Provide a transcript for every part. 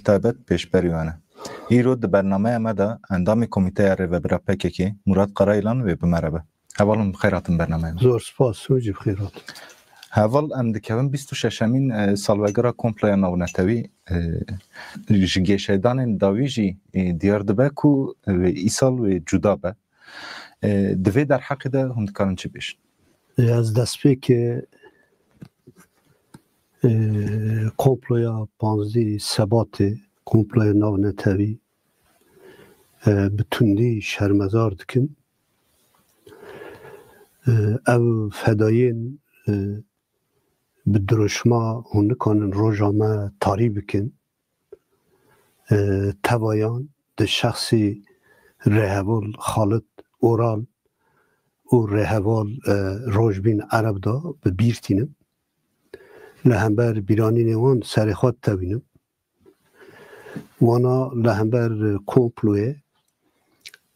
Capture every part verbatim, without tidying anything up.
Taybet pêşberî we ne. Îro di bernameya me de endamê Komîteya Rêvebira P K K, Murat Karayilan wê bi me re be. Hevalin bi xêr hatin bernameya me. Zor spas, hûn jî bi xêr hatin. Heval, em dikevin bîst û şeşemîn, e, salvegera komploya navnetewî, e, ji geşedanên dawî jî, e, diyar dibe ku, e, wê îsal wê cuda be. E, di vê derheqê de hûn dikarin çi bêjin? Ez destpêkê, e, komploya panzdeh Sebatê, komploya navnetewî, e, bi tundî şermezar dikim. E, ev fedayên, e, bi dirûşma hûn nikanin roja me tarî bikin. E, tevayan di şexsî rêheval Xalid Oral û rêheval, e, Rojbîn Ereb de bi bîr tînim. Li hember bîranînê wan serê xwe ditewînim. Wana li hember, e, komployê,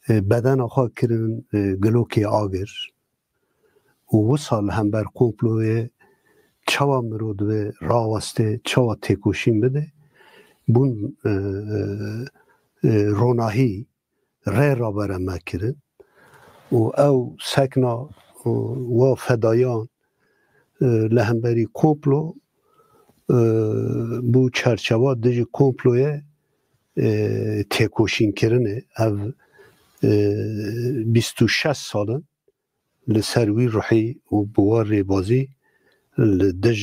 e, bedena xwe kirin, e, gilokê agir. Û wisa li hember komployê çawa mirov divê rawestê, çawa têkoşîn bide, bûn, e, e, e, ronahî rê rabere me kirin. Û ew sekna, e, wa fedayan, e, li hemberî komplo, e, bû çerçewa dijî komployê, e, têkoşînkirinê. Ev, e, bîst û şeş sal in li ser wî ruhî û bi wa rêbazî li dij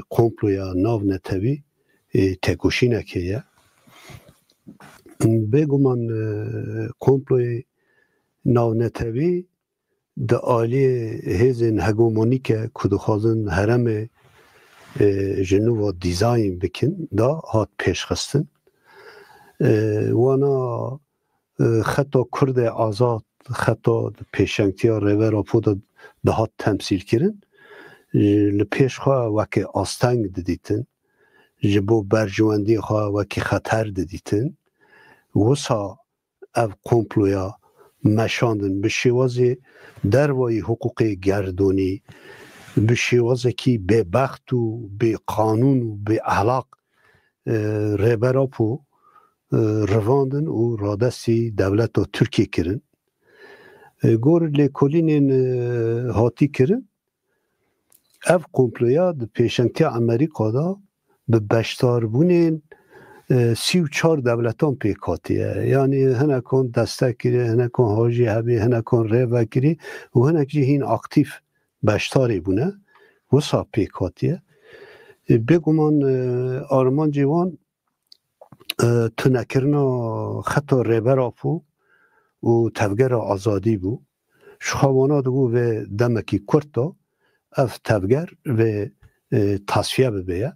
komploya navnetewî, e, têkoşînekê ye. Bêguman, e, komployê navnetewî di aliyê hêzên hegemonîke ku dixwazin herêmê, e, ji nû ve dîzayn bikin, da hat pêşxistin. E, wana, e, xeta Kurdê azad, xeta di pêşengtiya Rêber Apo de dihat temsîlkirin, e, li pêş xwe weke asteng didîtin, ji bo berjewendiyê xwe wekî xeter didîtin. Wisa ev komploya meşandin bi şêwazê dervayî hiqûqê gerdonî, bi şêwazekî bêbext û bêqanûn û bêehlaq, e, Rêber Apo, e, rivandin û radestî dewleta Tirkiyê kirin. E, gor lêkolînên, e, hatî kirin, ev komploya di pêşengtiya Amerîka de bi beşdarbûnên, e, sî û çar dewletan pêk hatiye. Yanî hinekan destek kiriye, hinekan hajî hebî, hinekan rê vekirî û hinek jî hîn aktîf beşdarê bûne. Wisa pêk hatiye. E, bêguman, e, armancê wan, e, tunekirina xeta Rêber Apo û tevgera azadî bû. Ji xwe wana dibû vê demekî kurt de ev tevger vê, e, tasfiye bibe ye.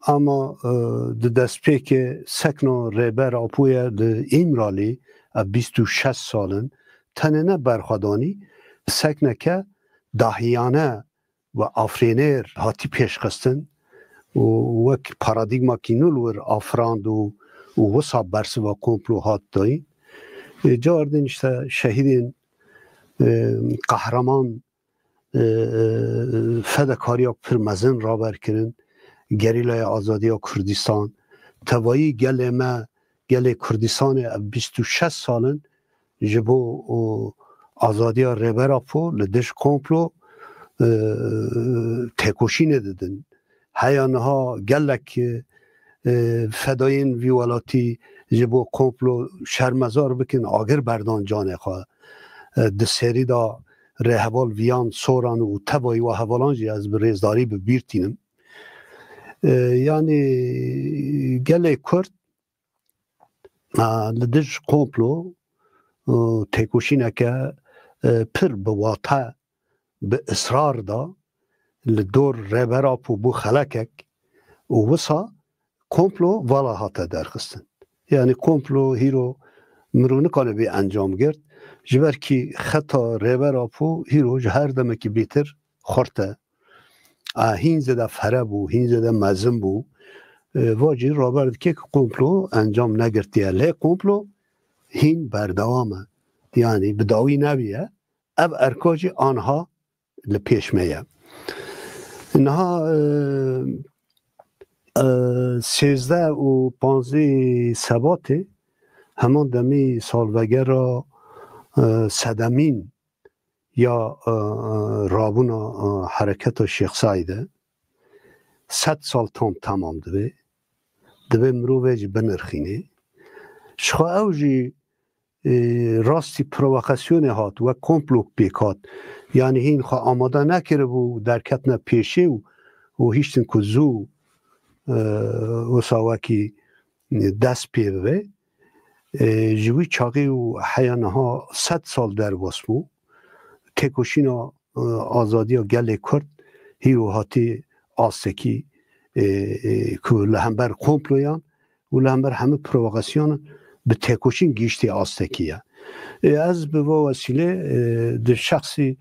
Ama, e, di destpêkê sekna Rêber Apo ye li Îmralî, ev bîst û şeş sal in, tenê ne berxwedanî, sekneke dahiyane ve afrênêr hatî pêşxistin û wek paradîgmakî nû li wir afirand û, û wisa bersiva komplo hat dayîn. E, cardin işte şehîdên, e, qehreman, e, e, fedekariya pir mezin raber kirin, Gerîlaya Azadiya Kurdistan, tevayî gelê me, gelê Kurdistanê ev bîst û şeş sal in ji bo, o, azadiya Rêber Apo li dij komplo, e, têkoşînê didin. Heya niha gelek, e, fedayên vî welatî ji bo komplo şermezar bikin, agir berdan canê xwe. E, di serî de rêheval Viyan Soran û tevayî wa hevalan jî ez bi rêzdarî bi bîr tînim. E, yanî gelê Kurd, e, li dij komplo, e, têkoşîneke, e, pir bi wate, bi israr da li dor Rêber Apo bû xelekek û wisa komplo vala hate derxistin. Yanî komplo hîro mirov nikane bê encam girt. Ji ber kî xeta Rêber Apo hîro ji her demekî bêtir xurt e. A, hîn zêde fere bû, hîn zêde mezin bû. E, va jî raber dike ku komplo encam negirtiye. Lê komplo hîn berdewam e. Yanî bi dawî nebûye. Ev erka jî anha li pêş me ye. Niha, e, E, sêzdeh û panzdeh Sebatê heman demî salvegera, e, sedemîn ya, e, rabûna, e, hereketa Şêx Seîd e. Sed sal tam temam dibe. Dibe mirovê jî binirxînê. Ji xwe ew jî, e, rastî provokasyonê hat, wek komplok pêk hat. Yanî hîn xwe amade nekiribû, derketine pêşê û, û hiştin ku zû, e, wisa wekî dest pê bibe. E, ji wî çaxê û heya niha sed sal derbas bû. Têkoşîna, e, azadiya gelê Kurd hîro hatî astekî, e, e, ku li hember komployan û li hember hemû provokasyonan bi têkoşîn gihîştê astekî ye. E, ez bi va wesîlê, e, di şexsî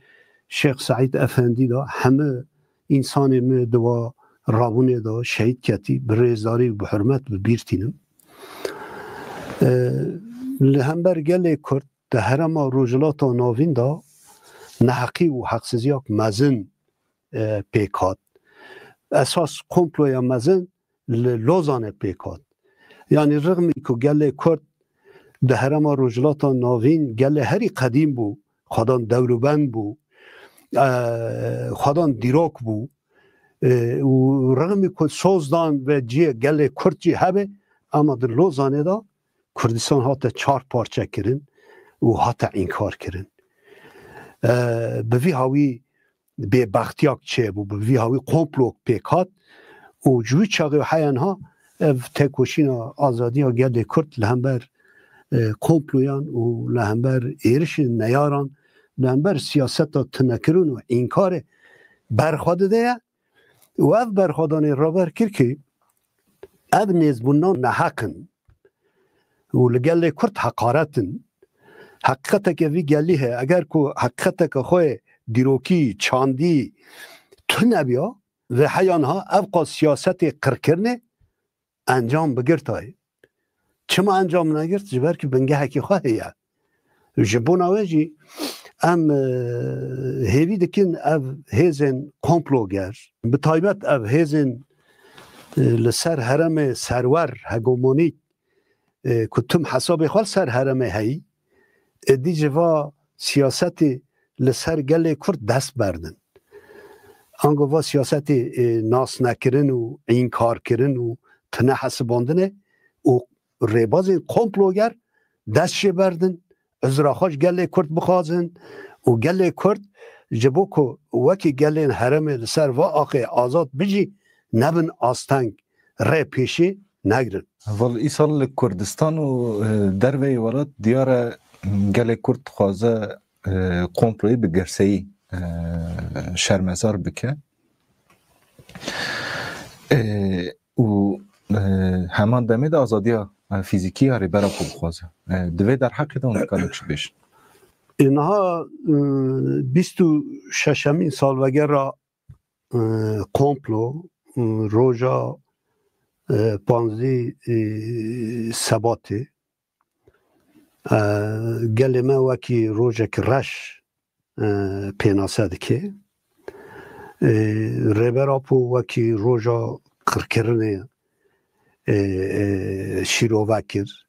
Şêx Seîd Efendî de hemû însanê me di va rabûnê de şehîd ketî, bi rêzdarî û bi hurmet bi bîr tînim. E, li hember gelê Kurd di herêma Rojhilata Navîn de neheqî û heqsiziyak mezin, e, pêk hat. Esas komploya mezin li Lozanê pêk hat. Yanî rixmî ku gelê Kurd di herêma Rojhilata Navîn gelê herî qedîm bû, xwedan dewrûbend bû, e, xwedan dîrok bû, e, û rixmî ku soz dan ve cihê gelê Kurd jî hebe, ama di Lozanê de Kurdistan hate çar parçe kirin û hate înkar kirin. E, bi vî hawî bêbextiyak çêbû, bi vî hawî komplok pêk hat û ji wî çaxê heya niha ev têkoşîna azadiya gelê Kurd li hember, e, komployan û li hember êrişên neyaran, li hember siyaseta tunekirin û înkarê berxwe dide ye û ev berxwedanê raber kir ku ev nêzbûnan neheq in û li gelê Kurd heqaret in. Heqîqeteke vî gelî heye. Eger ku heqîqeteke xwe yê dîrokî, çandî tune biya, vê heya niha ev qas siyasetê qirkirinê encam bigirtayê. Çima encam negirt? Ji ber ku bingehekî xwe heye. Ji bona wê jî em, e, hêvî dikin ev hêzên komploger, bi taybet ev hêzên, e, li ser herêmê serwer, hegemonîk, e, ku tim hesabê xwe li ser herêmê heyî, êdî ji va siyasetê li ser gelê Kurd dest berdin. Ango va siyasetê, e, nasnekirin û înkarkirin û tune hesibandinê û rêbazên komploger dest jê berdin, uzra xwe ji gelê Kurd bixwazin û gelê Kurd ji bo ku wekî gelên herêmê li ser va axê azad bijî, nebin asteng, rê pêşî negirin. Val îsal li Kurdistan û, e, derveyî welat diyar e, gelê Kurd dixwaze, e, komployê bi girseyî, e, şermezar bike. E, û, e, heman demê de azadiya, e, fîzîkî ya Rêber Apo bixwaze. E, di vê derheqê de hûn dikarin çi bêjin? E, niha, e, bîst û şeşemîn salvegera, e, komplo, e, roja, e, panzdî, e, Sebatê, e, gelê me wekî rojek reş, e, pênase dike. E, Rêber Apo wekî roja qirkirinê, e, e, şîrove kir.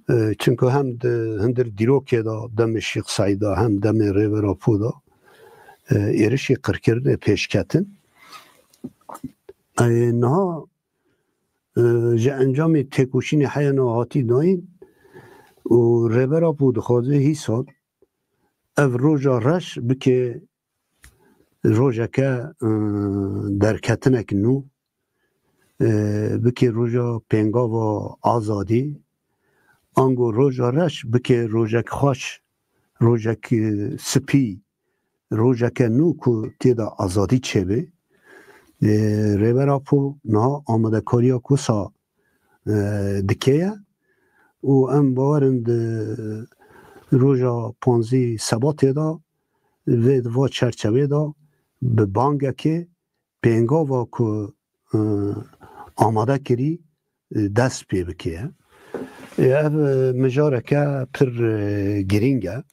E, çunku hem di hundir dîrokê de, demê Şêx Seîd de, hem demê Rêber Apo de, e, êrişî qirkirinê pêş ketin. E, niha, e, ji encamê têkoşînê heya niha hatî dayîn û Rêber Apo dixwaze hîsan ev roja reş bike rojeke, e, derketinek nû, e, bike roja pêngava azadî, ango roja reş bike rojek xweş, rojek, e, spî, rojeke nû ku tê de azadî çêbe. E, Rêber Apo niha amadekariya ku sa, e, dike ye û em bawer in di roja panzdî Sebatê de vê di va çerçevê de bi bangekê pêngava ku, e, amade kirî, e, dest pê bike. E, ev, e, mijareke pir, e, girîng e.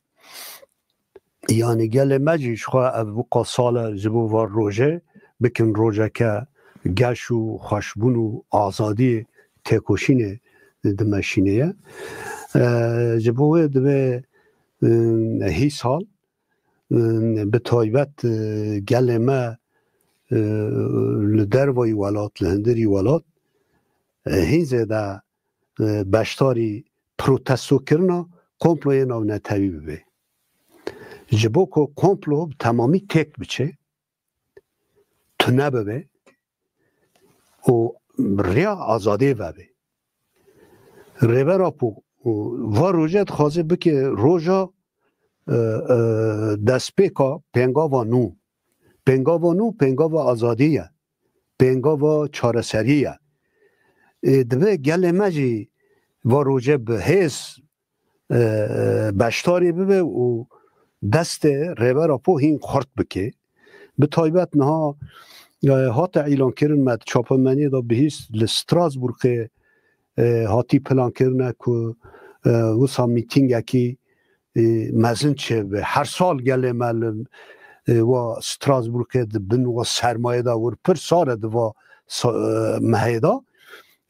Yanî gelê me jî ji xwe ev bu qas sal e ji bo van rojê bikin rojeke geş û xweşbûn û azadiyê têkoşînê dimeşîne ye. E, ji bo wê divê, e, hî sal, e, bi taybet, e, gelê me, e, li dervayî welat, li hundirî welat, e, hîn zêde, e, beşdarî protestokirina komployê navnetewî bibe. Ji bo ku komplo bi temamî têk biçe, tune bibe û riya azadiyê vebe. Rêber Apo, û va roje dixwaze bike roja, e, e, destpêka pêngava nû. Pêngava nû, pêngava azadiyê ye. Pêngava çareseriyê ye. Ê, divê gelê me jî va roje bi hêz, e, beşdarî bibe û destê Rêber Apo hîn xurt bike. Bi taybet niha, e, hate îlankirin, me di çapemeniyê de bihîst, li Strasbourgê, e, hatî plankirine ku, e, wisa mîtîngekî, e, mezin çêbe. Her sal gelê me li, e, wa Strasbourgê di bin wa sermayê de wir pir sar e di va sa-, e, mehê de.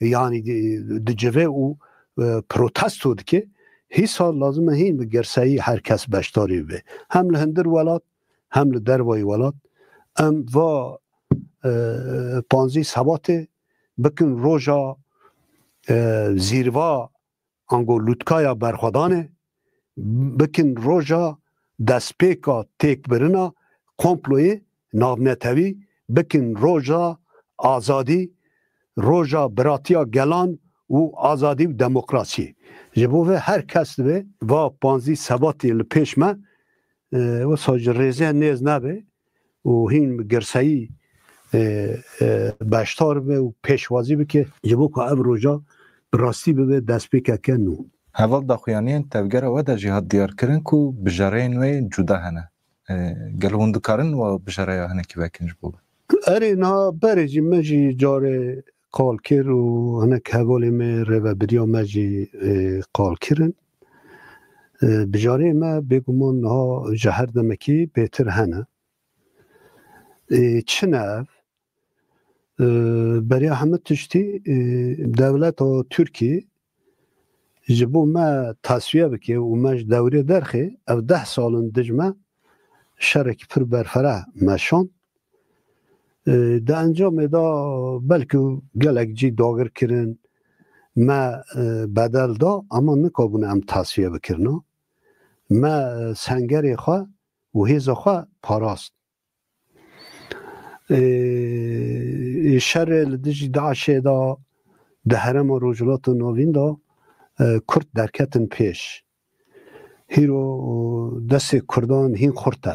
Yanî di, dicive û, e, protesto dike. Hî sal lazim e hîn bi girseyî her kes beşdarî bibe. Hem li hundir welat, hem li dervayî welat. Em va, e, panzdî Sebatê bikin roja, e, zîrva ango lûtkaya berxwedanê, bikin roja destpêka têkbirina komployê navnetewî, bikin roja azadî, roja biratiya gelan û azadî û demokrasiyê. Ji bo vê her kes divê va panzdî Sebatê li pêş me, e, wisa ji rêzê nêz nebe û hîn bi girseyî, e, e, beşdar be û pêşwazî bike, ji bo ku ev roja bi rastî bibe destpêkeke nû. Heval daxuyaniyên tevgera we de jî hat diyarkirin ku bijareyên wê cuda hene. E, gelo hûn dikarin we bijareya hinekî vekin ji bo we? Erê, niha berê jî me jî carê qal kir û hinek hevalê me, rêvebiriya me jî, e, qal kirin. E, bijareyê me bêguman niha ji her demekî bêtir hene. E, çi ne ev? E, beriya hemû tiştî, e, dewleta Tirkî ji bo me tasfiye bike û me ji dewrê derxê, ev deh sal in dij me şerekî pir berfireh meşand. E, di encamê de belkî gelek cî dagir kirin, me, e, bedel da, ama nikabûn em tasfiye bikirina. Me, e, sengerê xwe û hêza xwe parast. E, e, şerê li dijî DAIŞê de di herêma Rojhilata Navîn de, e, Kurd derketin pêş. Hîro destê Kurdan hîn xurt e.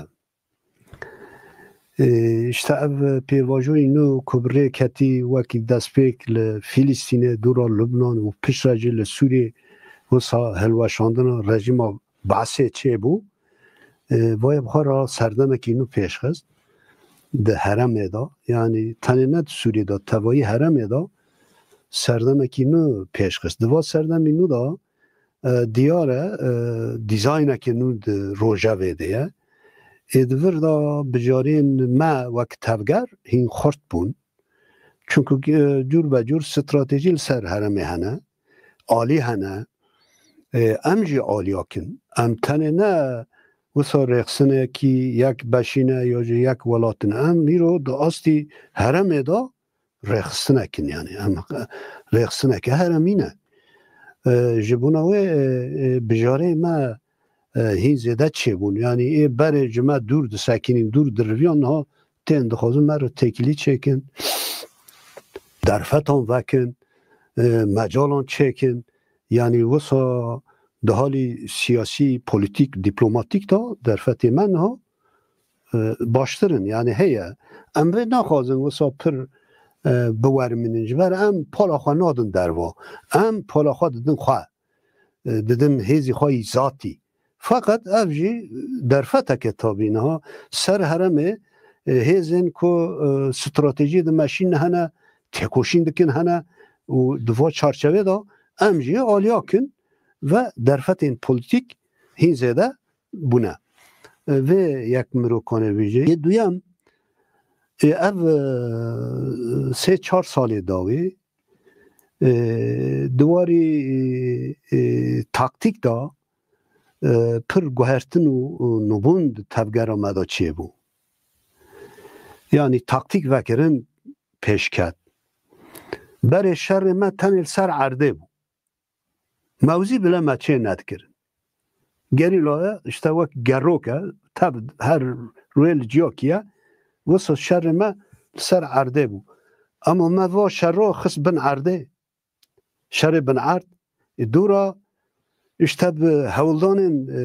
E, işte ev pêvajoyî nû ku bi rê ketî wekî destpêk li Filistînê, dûra Lubnan û piştre jî li Sûriyê wisa hilweşandina rejîma Baasê çêbû, e, vayê bi xwe re serdemekî nû pêşxist di herêmê de. Yanî tenê ne di Sûriyê de, tevayî herêmê de serdemekî nû pêşxist. Di va serdemî nû de, e, diyar e, e, dîzaynekê nû di rojevê de ye. Ê di vir de bijarên me wek tevger hîn xurt bûn. Çunku, e, cûr be cûr stratejî li ser herêmê hene, alî hene. E, em jî aliya kin. Em tenê ne wisa rêxistinekî yek beşî ne ya jî yek welat in. Em îro di astî herêmê de rêxistinek in, yanî em rêxistineke herêmî ne. E, ji bona wê, e, e, bijarê me, e, hîn zêde çêbûn. Yanî ê berê ji me dûr disekinîn, dûr diriviyan, niha tên dixwazin me re têkilî çêkin, derfetan vekin, e, mecalan çêkin. Yanî wisa di halî siyasî, polîtîk, dîplomatîk de derfetê me niha, e, baştir in. Yanî heye. Em vê naxwazin wisa pir, e, biwermînin. Ji ber em pala xwe nadin derva. Em pala xwe didin xwe. E, didin hêzî xwe yî zatî. Feqet ev jî derfeteke tabî niha ser herêmê, e, hêzên ku, e, stratejî dimeşîn hene, têkoşîn dikin hene û di va çarçevê de em jî aliya kin ve derfetên polîtîk hîn zêde bûne. E, vê yek mirokanê vî jî. Yê duyem, Ê, ev, e, sê çar salê dawî, e, di warî, e, taktîk de, e, pir guhertin û, û nûbûn di tevgera me de çêbû. Yanî taktîk vekirin pêşket. Berê şerê me tenê li ser erdê bû. Mewzî bile me çê nedikirin. Gerîlaya işte wek gerok e, tev her rûyê li ciya kiye, wisa şerê me li ser erdê bû. Ama me va şero xist bin erdê. Şerê bin erd, e, dûra işte bi hewldanên, e,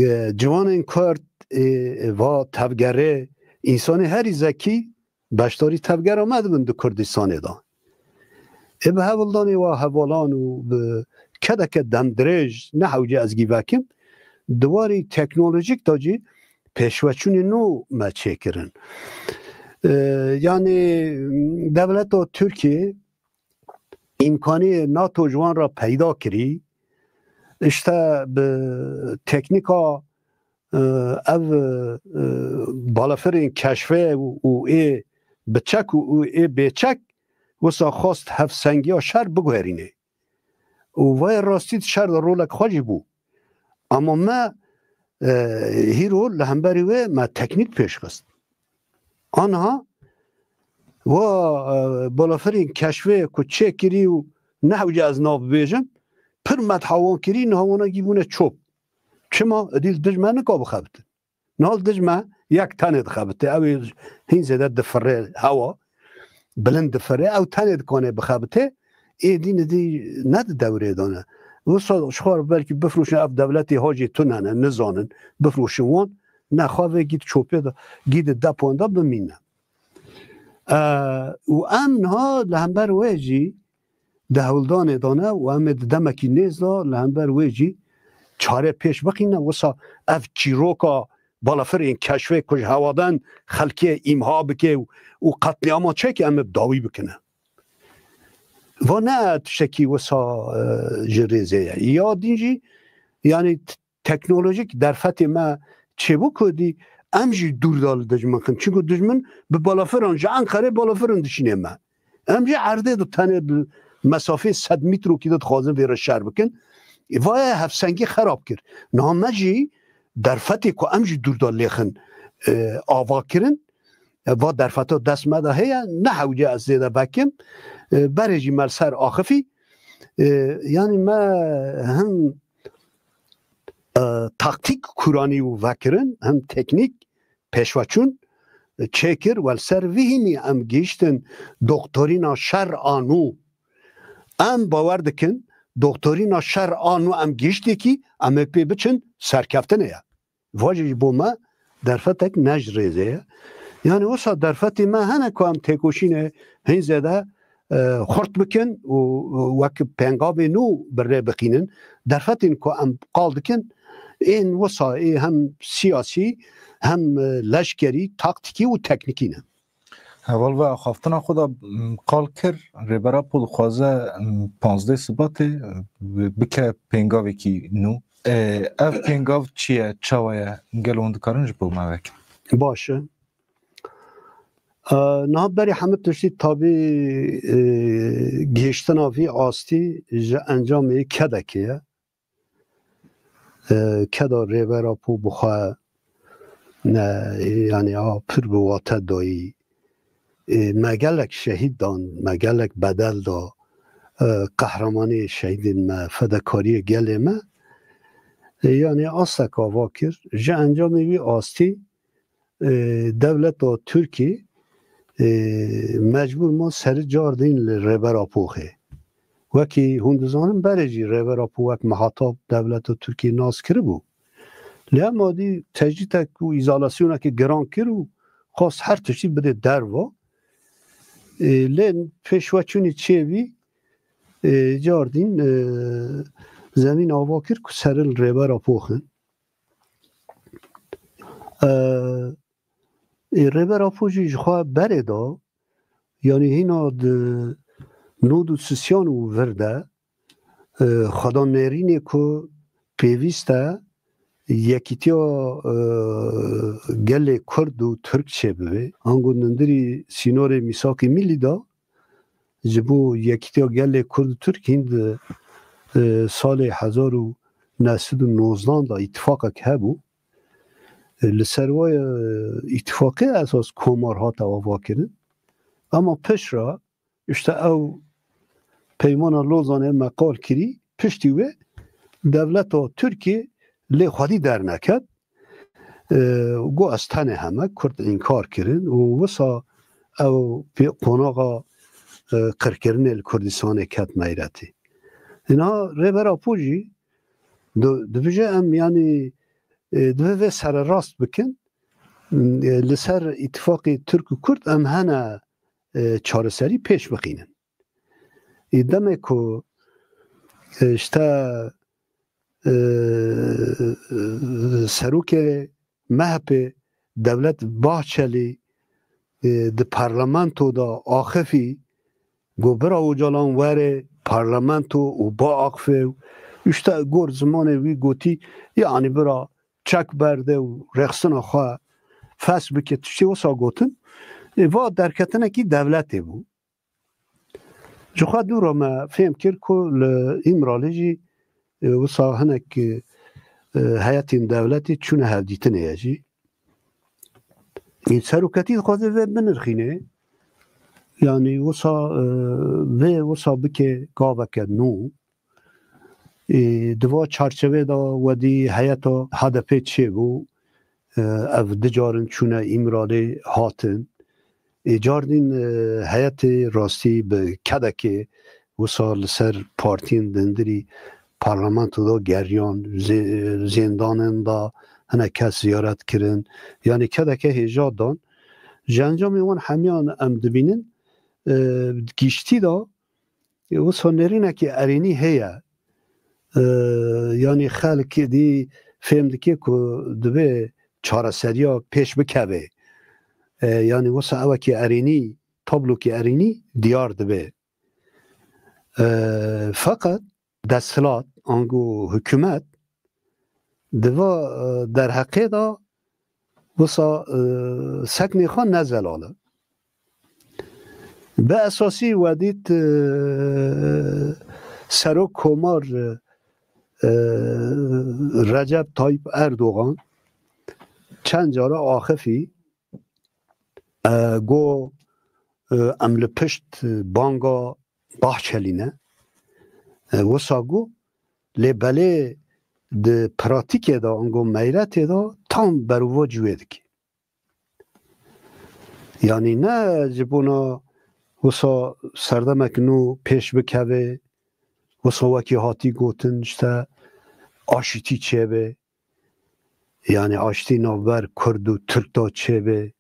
e, ciwanên Kurd, e, e, va tevgerê, însanê herî zekî beşdarî tevgera me dibin di Kurdistanê de. Ê bi hewldanê wa hevalan û bi kedeke demdirêj, ne hewce ez gî vekim, di warî teknolojîk de jî pêşveçûnê nû me çêkirin. E, yanî dewleta Tirkiyê îmkaniyê NATO ji wan re peyda kirî, işte bi teknîka, e, ev, e, balafirên keşfê û, û ê biçek û, û ê bêçek wisa xwest hevsengiya şer biguherînê. Û vayê rastî di şer de rolek xwe jî bû. Ama me, e, hîro li hemberî wê me teknîk pêş xist. Anha wa, e, balafirên keşfê ku çêkirî û nehewce ez nav bibêjim, pir medha wan kirî, niha wana gî bûne çop. Çima? Edî li dij me nika bixebitin. Niha li dij me yek tenê dixebite. Ew ê hîn zêde difirê hewa, bilind difirê, ew tenê dikane bixebite, ê dî nidî ne di dewrê de ne. Wisa ji xwe re belkî bifroşin, ev dewletê hacê tune ne, nizanin, bifroşin wan, ne xwe vê gî di çopê de, gî di depoyan de bimîne. E, û em niha li hember wê jî di hewldanê de ne û em ê di demekî nêz de li hember wê jî çare pêş bixîne. Wisa ev çîroka balafirên keşfê ku ji hewadan xelkê îmha bike û, û qetlîama çêke em ê bi dawî bikine. Va ne tiştekî wisa, e, ji rêzê ye. Ya din jî, yanî t-, teknolojîk derfetê me çêbû ku dî em jî dûr da li dijmin xin. Çunku dijmin bi balafiran ji Enqerê balafirin dişîne me. Em jî erdê de tenê bi mesafeyê sed metrokî de dixwazin vê re şer bikin. Ê, vaya hevsengî xerab kir. Niha me jî derfetê ku em jî dûr da lêxin, e, ava kirin. E, va derfeta dest me de heye, ne hewce ez zêde vekim. E, berê jî me li ser axifî. E, yanî me him, e, taktîk kuranî û vekirin, him teknîk pêşveçûn, e, çêkir, we li ser vî hînî em gihiştin doktorîna şer a nû. Em bawer dikin, doktorîna şer a nû em gihiştîkî, em ê pê biçin serkeftinê ye. Va jî ji bo me derfetek ne ji rêzê ye. Yanî wisa derfetê me hene ku em têkoşînê hîn zêde, e, xurt bikin û wek pengavê nû bi rê bixînin. Derfetên ku em qal dikin, ên wisa ê hem siyasî, hem, e, leşkerî, taktîkî û teknîkî ne. Heval ve axaftina xwe de, m, qal kir, Rêber Apo dixwaze, m, panzdeh Sibatê, e, bike pêngavekî nû. E, ev pêngav çi ye, çawa ye? Gelo hûn dikarin ji bo me vekin? Baş e. E, niha berî hemû tiştî tabî, e, gihiştina vî astî ji encamê kedekê ye. E, keda Rêber Apo bi xwe ne, yanî a pir bi wate dayî. E, me gelek şehîd dan, me gelek bedel da. E, qehremanî şehîdên me, fedekariyê gelê me. E, yanî astek ava kir. Ji encamê wî astî, e, dewleta Tirkî, e, mecbûr ma serî cardîn li Rêber Apoxê. Wekî hûn dizanin, berê jî Rêber Apo wek mihatab dewleta Tirkî nas kiribû. Lê hema dî tecrîtek û îzolasyonekê giran kir û xwest her tiştî bide derva. E, lê pêşveçûnî çêbî, e, cardîn, e, zemîn ava kir ku serî li Rêber Apo xin. E, ê, Rêber Apo jî ji xwe berê da, yanî hîna di nod û sisiyan û vir de, e, xwedan nêrînê ku pêwîst e, yekîtiya, e, gelê Kurd û Tirk çêbibe. Ango nindirî sînorê Mîsakê Mîlî de ji bo yekîtiya gelê Kurd û Tirk hîn di, e, salê hezar û neh sed û nozdan de îtifaqek hebû. E, li ser wê, e, îtifaqê esas komar hate avakirin. Ama piştre, işte ew peymana Lozanê me qal kirî, piştî wê dewleta Tirkiyê lê xwedî derneket. E, got, ez tenê heme Kurd înkar kirin û wisa ew pê-, qonaxa, e, qirkirinê li Kurdistanê ket meyretî. Îna Rêber Apo jî di-, dibêje em, yanî, e, divê vê sererast bikin, e, li ser îtifaqê Tirk û Kurd em hene, e, çareserî pêş bixînin. Ê demê ku, e, işte, e, serokê M H P Devlet Bahçelî, e, di parlamento de axifî, got, bira Ocalan were parlamento û biaxife û işte gor zimanê wî gotî, yanî bira çek berde û rêxistina xwe fes bike, tiştê wisa gotin. Ê, va derketinekî dewletê bû. Ji xwe dû re me fêm kir ku li Îmralê jî, e, wisa hinek, e, heyetên dewletê çûne hevdîtinê ye jî. Ê, seroketî dixwaze vê binirxîne. Yanî wisa, e, vê wisa bike gaveke nû. Ê, di va çarçevê de wedî heyeta H D P çêbû. E, ev du carin çûne Îmralê hatin. Ê, cardîn, e, heyetê rastî bi kedekê wisa li ser partiyên dindirî parlamento de geriyan, zê-, zêndanên de hinek kes ziyaret kirin. Yanî kedeke hêja dan. Ji encamê wan hemiyan em dibînin, e, giştî de, e, wisa nêrînekî erênî heye. E, yanî xelk dî fêm dike ku divê çareseriya pêş bikeve. E, yanî wisa ewekî erênî, tablokî erênî diyar dibe. E, feqet desthilat, ango hikûmet di va, e, derheqê de wisa, e, seknê xwe ne zelal e. Bi esasî we dît, e, Serok Komar, e, Recep Tayyip Erdogan çend cara axifî, e, got, e, em li pişt banga Bahçelî ne. E, wisa got, lê belê di pratîkê de, ango meyretê de tam berovacî wê dike. Yanî ne ji bona wisa serdemek nû pêş bikeve, wisa wekî hatî gotin, işte aşitî çêbe, yanî aşitî navber Kurd û Tirk de çêbe.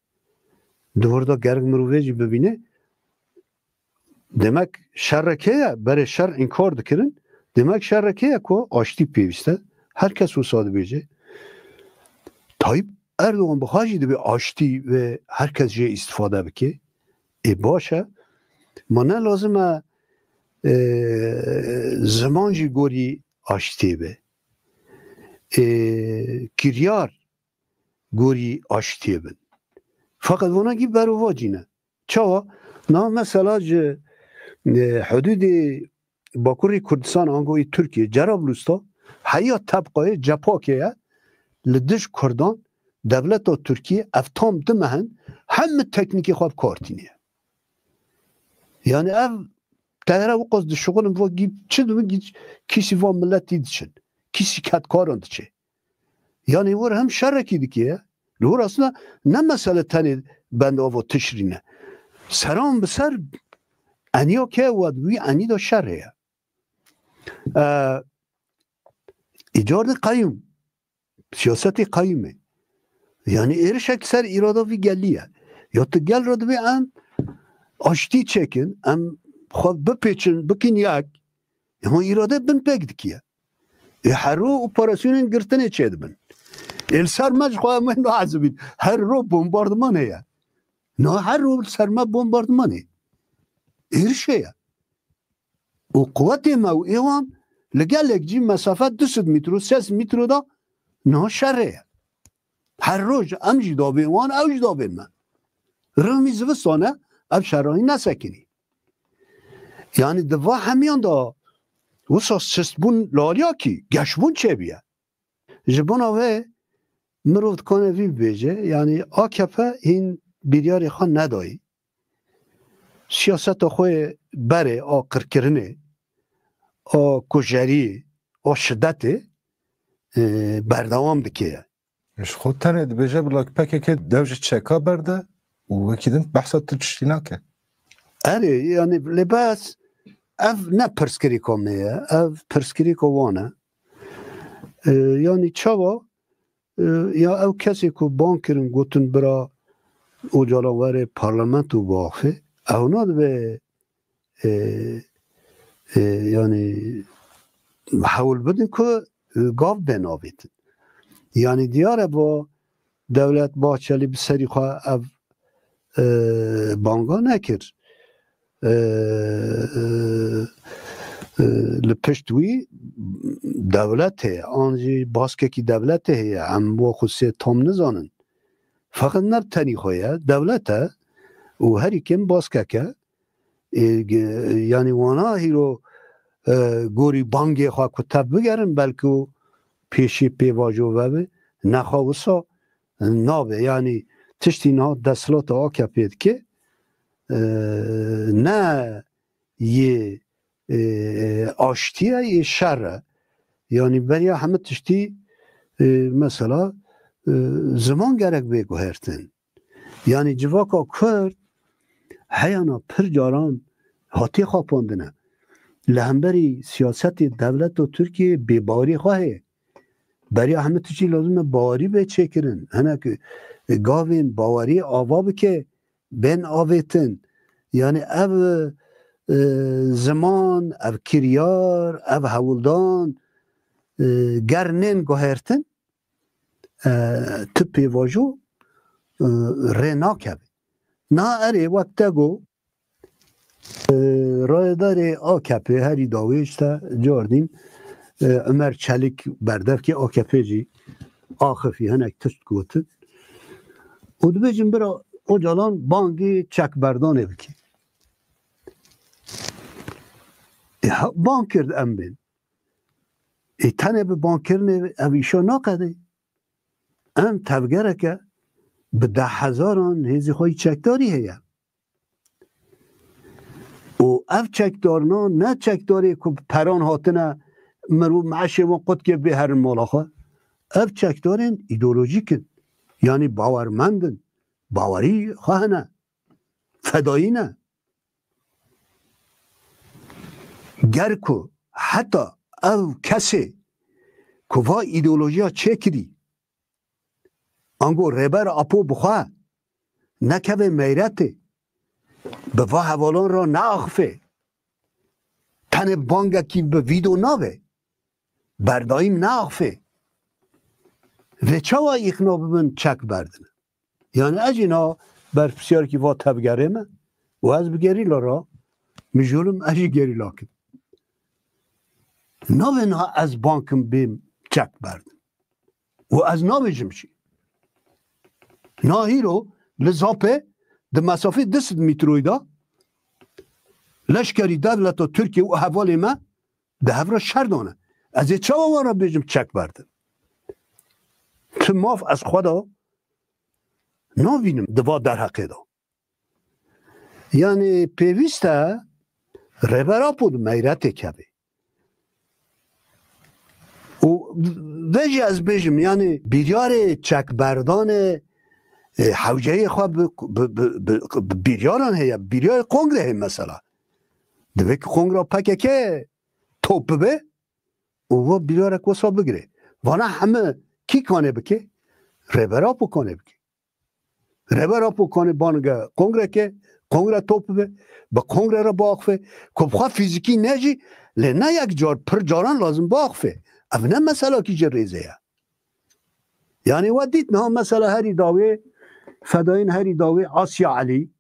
Di wir de gerek mirovê jî bibîne, demek şerrek heye, berê şer înkar dikirin. Demek şerrek heye ku aştî pêwîst e. Her kes wisa dibêje. Tayyip Erdogan bi xwe jî divê aştî ve her kes jê îstifade bike. Ê baş e. Ma ne lazim e, e, ziman jî gorî aştiyê be. E, kiryar gorî aştiyê bin. Feqet vana gî berovacî ne. Çawa? Na mesela ji, e, hududê Bakurê Kurdistan, ango yê Tirkiye, Cerablus de heya tebqayê cepakê ye li dij Kurdan, dewleta Tirkiye ev tam du meh in hemî teknîkê xwe bi kar tîniye. Yani ev teyare wekos dişuxulin, va gî çi dibin, gî kîsî va miletî diçin. Kîsî kedkaran diçe. Yani wir hem şerekî dike. Li wir aslında ne mesele tenê bendava tişrî ne. Seran bi ser eniya ke wad wî enî de şer heye. E, îcar de qeyûm. Siyasetê qeyûmê. Yani êrişek ser îrada vî gelî ye. Ya tu gel re divê em aştî çêkin, em xwe bipêçin, bikin yek. Hema îrade bin pêk dikiye. Ê her ro operasyonên girtinê çêdibin. Ê li ser me ji xwe em wê naezibîn. Her ro bombardiman heye. Na her ro li ser me bombardiman heye. Êriş heye. Û quwetê me û ê wan li gelek cî mesafe du sed mîtro, sê sed mîtro de Niha şerê ye. Her roj em jî davên wan, ew jî davên me. Rihmî zivistane ev şerahî nesekinî. Yanî di va hemiyan de wisa sistbûn li aliyakî, geşbûn çêbûye. Ji bona vê mirov dikane vî bibêje, yanî A K P hîn biryarê xwe nedayî. Siyaseta xwe berê a qirkirinê, a kujeriyê, a şidetê, e, berdewam dike. Ji xwe tenê dibêje bila P K K dev ji çeka berde û wekî din behsa tu tiştî nake. Erê, yanî lê bes ev ne pirsgirêka me ye, ev pirsgirêka wan e. E, yanî çawa, e, ya ew kesê ku ban kirin, gotin bira Ocalan were parlamento biaxifê, ew nadibe, e, e, yanî hewl bidin ku, e, gav bên avêtin. Yanî diyar e bo Dewlet Bahçelî bi serî xwe ev, e, banga nekir. E, e, e, li pişt wî dewlet heye, an jî baskekî dewletê heye. Em bo xwe sê tam nizanin. Feqet ne bi tenî xwe ye, dewlet e û herî kêm baskek e. E, ge-, yanî wana hîro, e, gorî bangê xwe ku tev bigerin, belkî û pêşî pêvajo vebe, nexwe wisa nabe. Yanî tiştî niha desthilata A K P dike, e, ne yê, e, aştî ye, yê şer e. Yanî beriya hemî tiştî, e, mesela, e, ziman gerek bê guhertin. Yanî civaka Kurd heyana pir caran hatiye xapandine. Li hemberî siyasetê dewleta Tirkiyê bêbawerî xwe heye. Beriya hemî tiştî lazim e bawerî bê çêkirin. Hinek gavên bawerî ava bike, bên avêtin. Yanî ev, e, ziman, ev kiryar, ev hewldan, e, ger nên guhertin, e, tu pêvajo, e, rê nakeve. Na erê wek te got, e, rayedarê A K P herî dawê ji te cardîn, e, Ömer Çelik berdevkê A K P jî axifî hinek tişt gotin. Û dibêjin bira Ocalan bangê çekberdanê bike. E, ha, bang kir em bên. Ê tenê bi bankirinê ev îşa naqedê. Em tevgereke bi deh hezaran hêzî xwe yî çekdarî heye. Û ev çekdarina ne çekdarê ku bi peran hatine, mirov meşê wan qut kir bê herin mala xwe. Ev çekdarên îdeolojîk in. Yanî bawermend in. Bawerî xwe hene. Fedayî ne. Ger ku heta ew kesê ku va îdeolojiya çêkirî, ango Rêber Apo bi xwe nekeve meyretê, bi va hevalan re neaxife, tenê bangekî bi vîdo nabe, berdayîm neaxife, vê çawa îqna bibin çek berdin? Yanî ez jî niha berpirsiyarkî va tevgerê me û ez bi gerîla re mijûl im, ez jî gerîla kim. Navê niha ez bankim bêm çek berdim. Û ez nabêjim jî. Niha hîro li Zapê di mesafê du sed metroyî de leşkerî dewleta Tirkiye û hevalê me di hev re şer dane. Ez ê çawa wan re bêjim çek berdin? Ti maf ez xwe de nabînim di va derheqê de. Yanî pêwîst e Rêber Apo di meyretê keve. Û vê jî ez bêjim, yanî biryarê çekberdanê, e, hewceyê xwe bi, bi, bi, bi, bi biryaran heye, biryarê kongre heye mesela. Divê ki kongra P K K top bibe û va biryarek wisa bigire. Vana heme kî kanê bike? Rêber Apo kanê bike. Rêber Apo kanê banige kongreke, kongre top bibe, bi kongre re biaxife, ku bi xwe fîzîkî ne jî, lê ne yek car, pir caran lazim biaxife. Ev ne meselakî ji rêzê ye. Yanî we dît niha mesela herî dawê, fedayên herî dawê Asya Elî,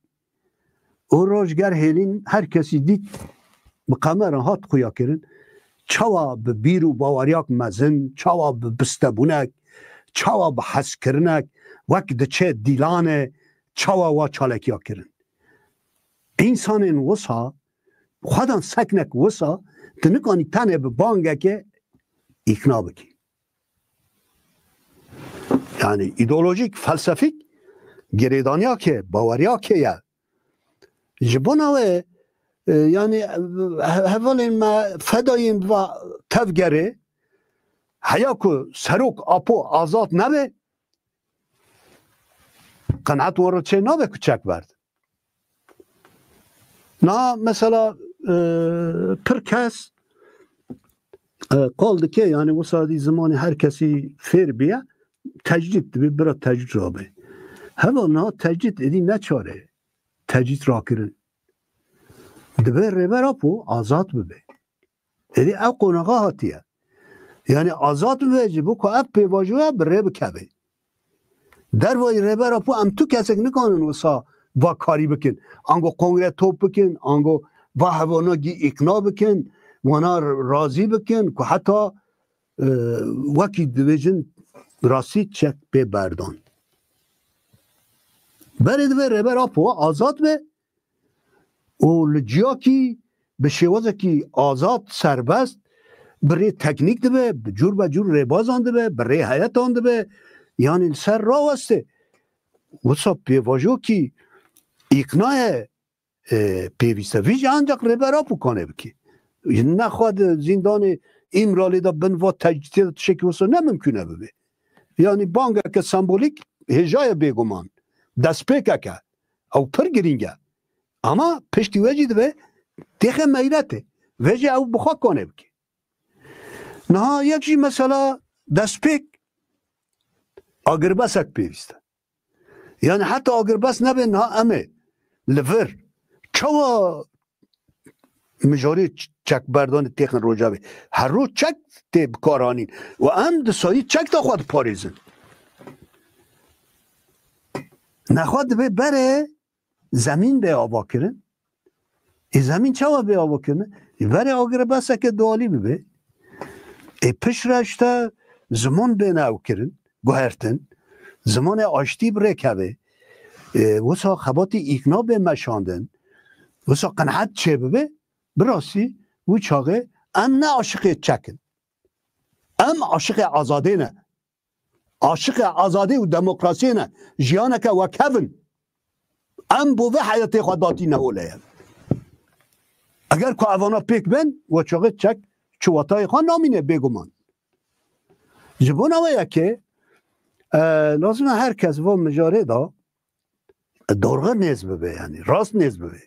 û rojger hêlîn her kesî dît, bi qemera hat xuya kirin, çawa bi bîr û baweriyak mezin, çawa bi bistebûnek, çawa bi hezkirinek, wek diçe dîlanê, çawa wa çalekiya kirin. Însanên wisa, xwedan seknek wisa, tu nikanî tenê bi bangeke îkna bikî. Yani îdeolojîk, felsefîk girêdaniyakê, baweriyakê ye. Ji bona wê, e, yani, e, he-, hevalên me fedayên va tevgerê, heya ku Serok Apo azad nebe, qenaet wan re çê nabe ku çek berd. Na mesela, e, pir kes, e, qal dike, yani wisa dî zimanê her kesî fêr biye, tecrîd dibe, bira tecrîd rabe. Heva niha tecrîd êdî ne çare. Tecrîd rakirin. Dibe Rêber Apo azad bibe. Êdî ev qonaxa hatiye. Yani azad bibe ji bo ku ev pêvajoya bi rê bikeve. Dervayî Rêber Apo em tu kesek nikanin wisa va karî bikin. Ango kongre top bikin, ango va hevanagî îqna bikin, wana razî bikin ku heta, e, wekî dibêjin rastî çek pê berdan. Berê dibe Rêber Apo azad be, û li ciyakî bi şêwazekî azad, serbest, bi rê teknîk dibe, bi cûr be cûr rêbazan dibe, bi rê heyetan dibe, yanî li ser raweste. Wisa pêvajokî îqna ye, e, pêwîst e. Vî jî ancak Rêber Apo kane bike. Nexwe di zîndanê Îmralê de bin va tecrîdê de tiştekî wisa ne mimkûn e bibe. Yanî bangeke sembolîk hêja ye bêguman. Destpêkeke. Ew pir girîng e. Ama piştî we jî dibe têxe meyretê. Ve jî ew bi xwe kane bike. Niha yek jî mesela destpêk agirbesek pêwîst e. Yani heta agirbest nebe niha em ê li vir çawa mijarê ç-, çekberdanê têxin Rojavê. Her roj çek tê bikaranîn. Û em di sayî çek de xwe diparêzin. Nexwe dibe berê zemîn bê avakirin. Ê zemîn çawa bê avakirin? Ê berê agirbeseke dualî bibe. Ê piştre işte ziman bêne ew kirin, guhertin. Zimanê aştî bi rê keve. Ê wisa xebatî îkna bê meşandin. Wisa qenaet çêbibe. Bi rastî wî çaxê em ne aşiqê çek in. Em aşiqê azadê ne. Aşiqê azadî û demokrasiyê ne. Jiyaneke wekhev in. Em bo vê heyetê xwe datîne holê ye. Eger ku evana pêk bên, we çaxê çek çiwatayê xwe namîne bêguman. Ji bona wê yekê, e, lazim e her kes va mijarê de dorxe nêz bibe, yani rast nêz bibe.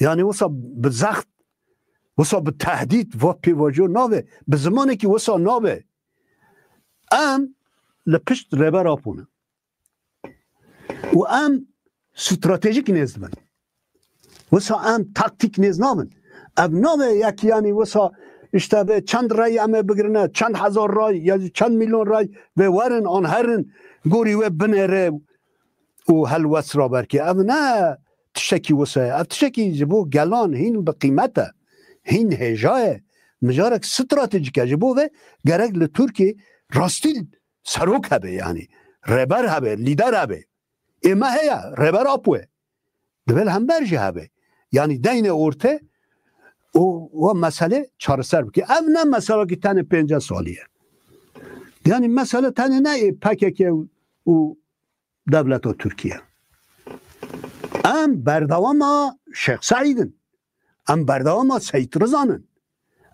Yani wisa bi zext, wisa bi tehdît va pêvajo nabe, bi zimanekî wisa nabe. Em li pişt Rêber Apo ne. Û em stratejîk nêz dibin. Wisa em taktîk nêz nabin. Ev nabe yek, yani wisa işte vê çend rey em ê bigirine, çend hezar rey ya jî çend milyon rey vê werin an herin gorî wê binêre û helwest raberkê. Ev ne tiştekî wisa ye. Ev tiştekî ji bo gelan hîn bi qîmet e. Hîn hêja ye. Mijarek stratejîk e. Ji bo vê gerek li Tirkiyê rastî serok hebe, yani rêber hebe, lîder hebe. Ê me heye, Rêber Apo ye. Divê li hember jî hebe. Yani deyne orte û we mesele çareser bike. Ev ne meselekî tenê pêncî salî ye. Yani mesele tenê ne ê P K K û dewleta Tirkiye. Em berdewama Şêx Seîd in. Em berdewama Seyîd Rizan in.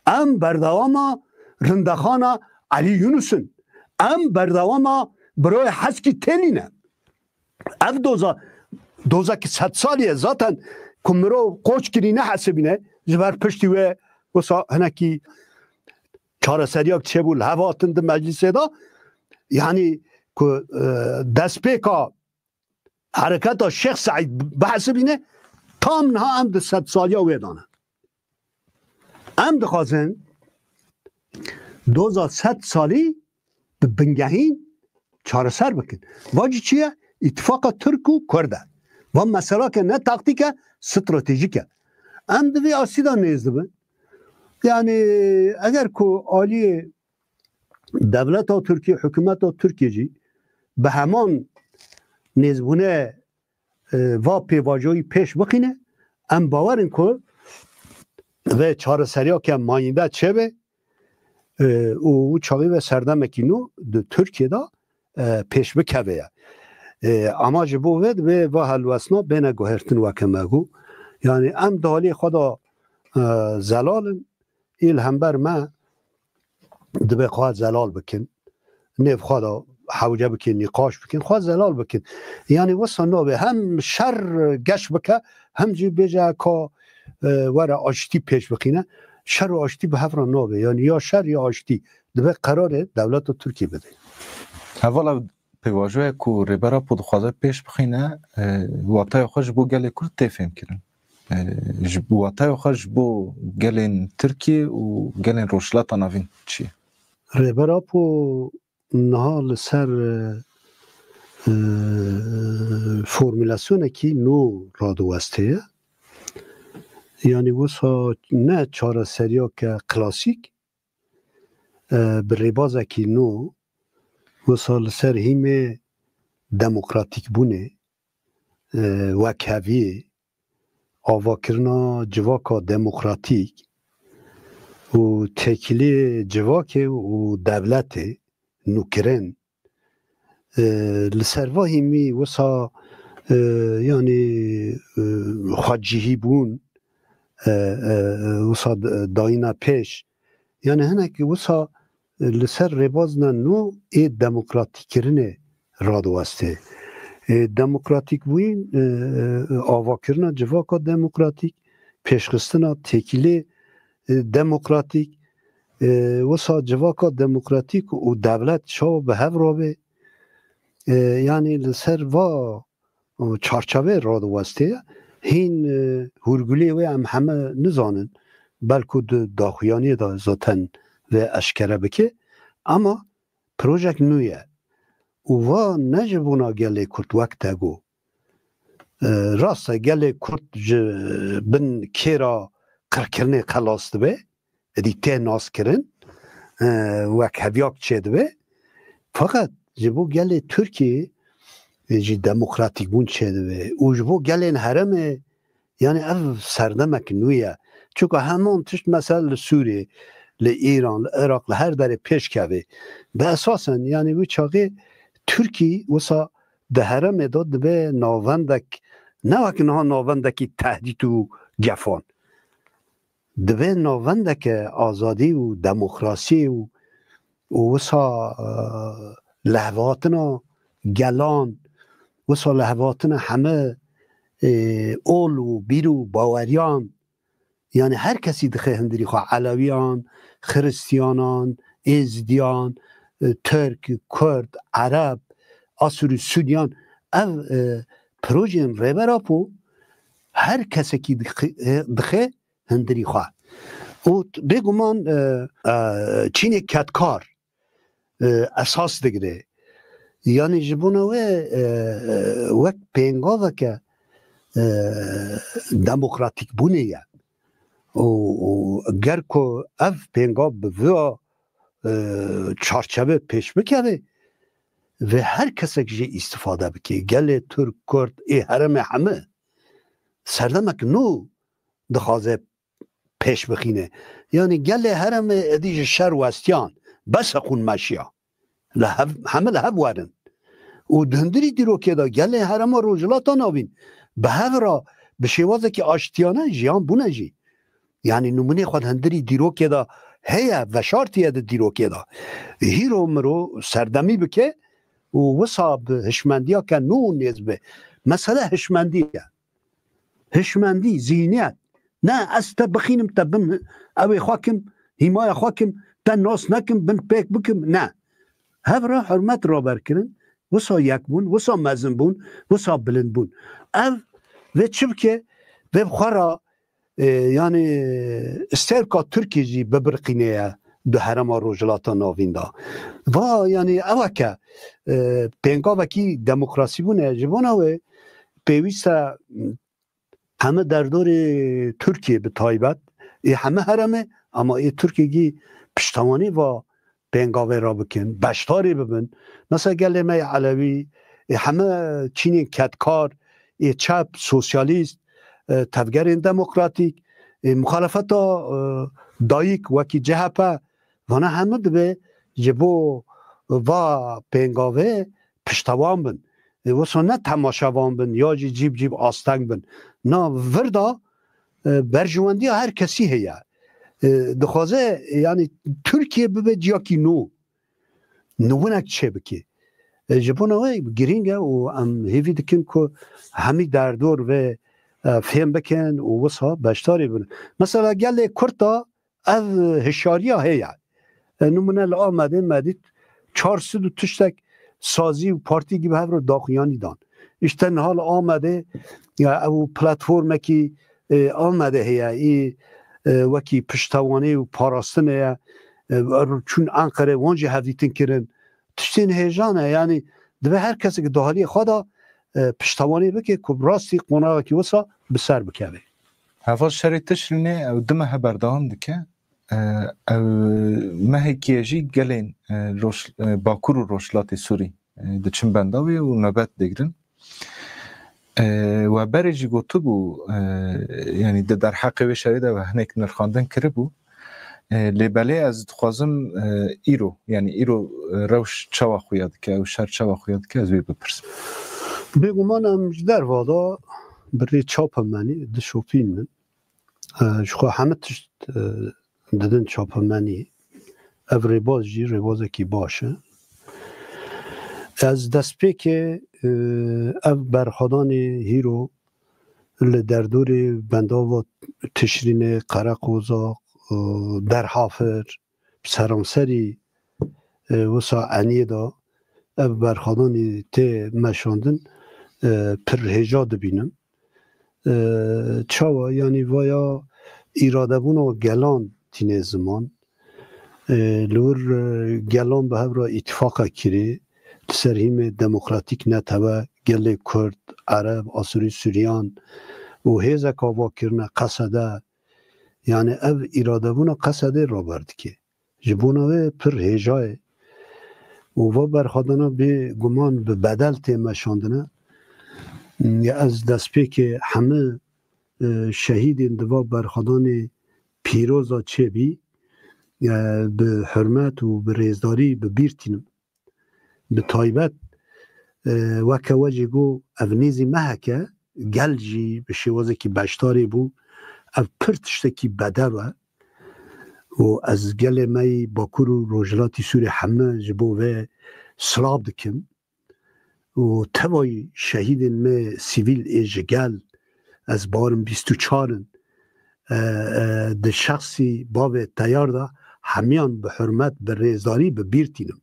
Em berdewama rindexana Elî Yunus in. Em berdewama Biroyê Heskî Têlî ne. Ev doza, dozekî sed salî ye. Zaten ku mirov qoç kirî nehesibîne, ji ber piştî wê wisa hinekî çareseriyak çêbû li hev hatin di meclisê de. Yani ku, e, destpêka hereketa Şêx Seîd bihesibîne, tam niha em di sed saliya wê de ne. Em dixwazin doza sed salî bi bingehîn çareser bikin. Va jî çi ye? Îtifaqa Tirk û Kurd e. Va meselake ne taktîk e, stratejîk e. Em di vê astî de nêz dibin. Yani eger ku aliyê dewleta Tirkiyê, hikûmeta Tirkiyê jî bi heman nêzbûne, e, va pêvajoyî pêş bixîne, em bawer in ku vê çareseriya ke mayînde çêbe, e, û çaxî ve serdemekî nû di Tirkiyê de, e, pêş bikeve ye. E, ama ji bo vê divê va helwestina bêne guhertin weke me got. Yani em di halê xwe de, e, zelal in, ê li hember me dibe xwe zelal bikin. Nêv xwe de hewce bikin, nîqaş bikin, xwe zelal bikin. Yani wisa nabe hem şer geş bike, hem jî bêje ka, e, were aştî pêş bixîne. Şer û aştî bi hev re nabe. Yani ya şer ya aştî. Dibe qerarê dewleta Tirkiyê bide. Hevala pêvajoya ku Rêber Apo dixwaze pêş bixîne, e, wataya xwe ji bo gelê Kurd tê fêmkirin. E, ji wataya xwe ji bo gelên Tirkiyê û gelên Rojhilata Navîn çi ye? Rêber Apo niha li ser, e, e, formulasyonekî nû radiwestiye. Yani wisa ne çareseriyeke klasîk, e, bi rêbazekî nû wisa li ser hîmê demokratîkbûnê, e, wekheviyê, avakirina civaka demokratîk û têkiliyê civakê û dewletê nûkirin, e, li ser va hîmî wisa, e, yani, e, xwecihîbûn, e, e, e, wisa d-, dayîna pêş. Yani hinek wisa, e, li ser rêbazina nû ê demokratîkirinê radiwestê. E, demokratîkbûyîn, e, e, avakirina civaka demokratîk, pêşxistina têkilê, e, demokratîk, e, wisa civaka demokratîk û dewlet çawa bi hev rabe, e, yani li ser va û çarçevê radiwestê ye. Hîn, e, hûrguliyê wê em heme nizanin. Belku di daxuyaniyê de zaten vê eşkere bike. Ama projek nû ye. Û va ne ji bona gelê Kurd wek te got. E, rast e, gelê Kurd ji bin kêra qirkirinê xelas dibe. Êdî tê naskirin, e, wekheviyak çêdibe. Feqet ji bo gelê Tirkiyê, e, jî demokratîkbûn çêdibe. Û ji bo gelên herêmê, yani ev serdemek nû ye. Çunka heman tişt mesela li Sûriyê, li Îran, li Iraq, li her derê pêş keve. Bi esasen, yani wî çaxê Tirkî wisa di herêmê de dibe navendek, ne wek niha navendekî tehdît û gefan. Dibe navendeke azadî û demokrasiyê û, û wisa, e, lehvatina gelan, wisa lehvatina heme, e, ol û bîr û baweriyan, yani her kesî dixe hundirî xwe, Elewiyan, Xiristiyanan, Êzidiyan, e, Tirk, Kurd, Ereb, Asûrî, Sûniyan, ev, e, projeyên Rêber Apo her kesekî dixe, e, dixe hundirî xwe. Û t-, bêguman, e, e, çînê kedkar, e, esas digire. Yani ji bona wê, e, e, wek pêngaveke, e, demokratîkbûnê ye. Û, û ger ku ev pêngav bi vê, e, çarçeve pêş bikeve, vê her kesek jê îstifade bike. Gelê Tirk, Kurd, ê herêmê heme serdemek nû dixwaze pêş bixîne. Yani gelê herêmê êdî ji şer westiyan, bes e xûn meşiya. Li hev, heme li hev werin. Û di hundirî dîrokê de gelê herêma Rojhilata Navîn bi hev re bi şêwazekî aştiyane jiyan bûne jî. Yani nûmunê xwe di hundirî dîrokê de heye, veşartiye di dîrokê de. Hîro miro serdemî bike û wisa bi hişmendiya ke nû nêz be. Mesele hişmendî ye. Hişmendî, zîhniyet. Ne ez te bixînim, te bin, ew ê xwe kim, hîmaya xwe kim, te nas nekim, bin pêk bikim, ne. Hev re hurmet raber kirin, wisa yek bûn, wisa mezin bûn, wisa bilind bûn. Ev vê çi bike, vê bi xwe re, e, yani stêrka Tirkî jî bibirqîne ye di herêma Rojhilata Navîn de. Va, yani ew e ke, e, pêngavekî demokrasî bûne, ji bona wê pêwîst e heme derdorê Tirkiyê bi taybet, ê heme herêmê, ama ê Tirkiyê gî piştewanî va pêngavê re bikin, beşdarê bibin. Mesela gelê me yê Elewî, ê heme çînên kedkar, ê çep, sosyalîst, e, tevgerên demokratîk, ê muxalefeta, e, dayik wekî C H P, vana hemû dibe ji bo va pêngavê piştewan bin. Ê wisa ne temaşevan bin ya jî cîb cîb asteng bin. Na vir de, e, berjewendiya her kesî heye. E, dixwaze, e, yanî Tirkiye bibe ciyakî nû. Nûwinek çêbike. E, ji bona wê girîng e û em hêvî dikin ku hemî derdor vê, e, fêm bikin û wisa beşdarî bin. Mesela gelê Kurd de ev hişyariya heye. E, nimûne li Amedê me dît çar sed û tiştek sazî û partî bi hev re daxuyanî dan. Îşte niha li Amedê, ya, ew platformekî, e, Amedê heye, î, e, wekî piştewanî û parastinê ye. E, çûn Enqere, wan jî hevdîtin kirin. Tiştên hêja ne, yanî divê her kesek di aliyê xwe de, e, piştewanî bike ku bi rastî qonaxekî wisa bi ser bikeve. Heval şerê Tişrînê ew du mehe berdewam dike. E, ew mehekî ye jî gelên, e, roj-, e, Bakur û Rojhilatê Sûrî, e, diçin benda wê û nobet digirin. E, we berê jî gotibû, e, yanî di derheqê wê şerê de we hinek nirxandin kiribû. E, lê belê ez dixwazim, e, îro, yanî îro, e, rewş çawa xuya dike, ew şer çawa xuya dike, ez wê bipirsim. Bêguman em ji derva de bi rê çapemenî dişopînin. E, ji xwe hemî tişt, e, didin çapemenî. Ev rêbaz jî rêbazekî baş e. Ez destpêkê, e, ev berxwedanê hîro li derdorê bendava Tişrînê, Qereqoza, e, Derhafir, seranserî, e, wisa Eniyê de ev berxwedanî tê meşandin, e, pir hêja dibînim. E, çawa? Yanî vaya îradebûna gelan tîne ziman. E, li wir, e, gelan bi hev re îtîfaqa kirî, li ser hîmê demokratîk netewe, gelê Kurd, Ereb, Asûrî, Sûriyan û hêzek ava kirine Qesede. Yanî ev îradebûna Qesedê raber dike. Ji bona wê pir hêja ye. Û va berxwedana bê guman bi bedel tê meşandine. Ya ez destpêkê hemî, e, şehîdên di va berxwedanê pîroza çêbî, e, bi hurmet û bi rêzdarî bi bîr tînim. Bi taybet, e, weke we jî got, ev nêzî meheke, gel jî bi şêwazekî beşdarê bû. Ev pir tiştekî bedew e. Û ez gelê me yî Bakur û Rojhilatî Sûrê heme ji bo vê silav dikim. Û tevayî şehîdên me sivîl ê ji gel, ez barim bîst û çar in, e, e, di şexsî bavê Teyar de hemiyan bi hurmet, bi rêzdarî bi bîr tînim.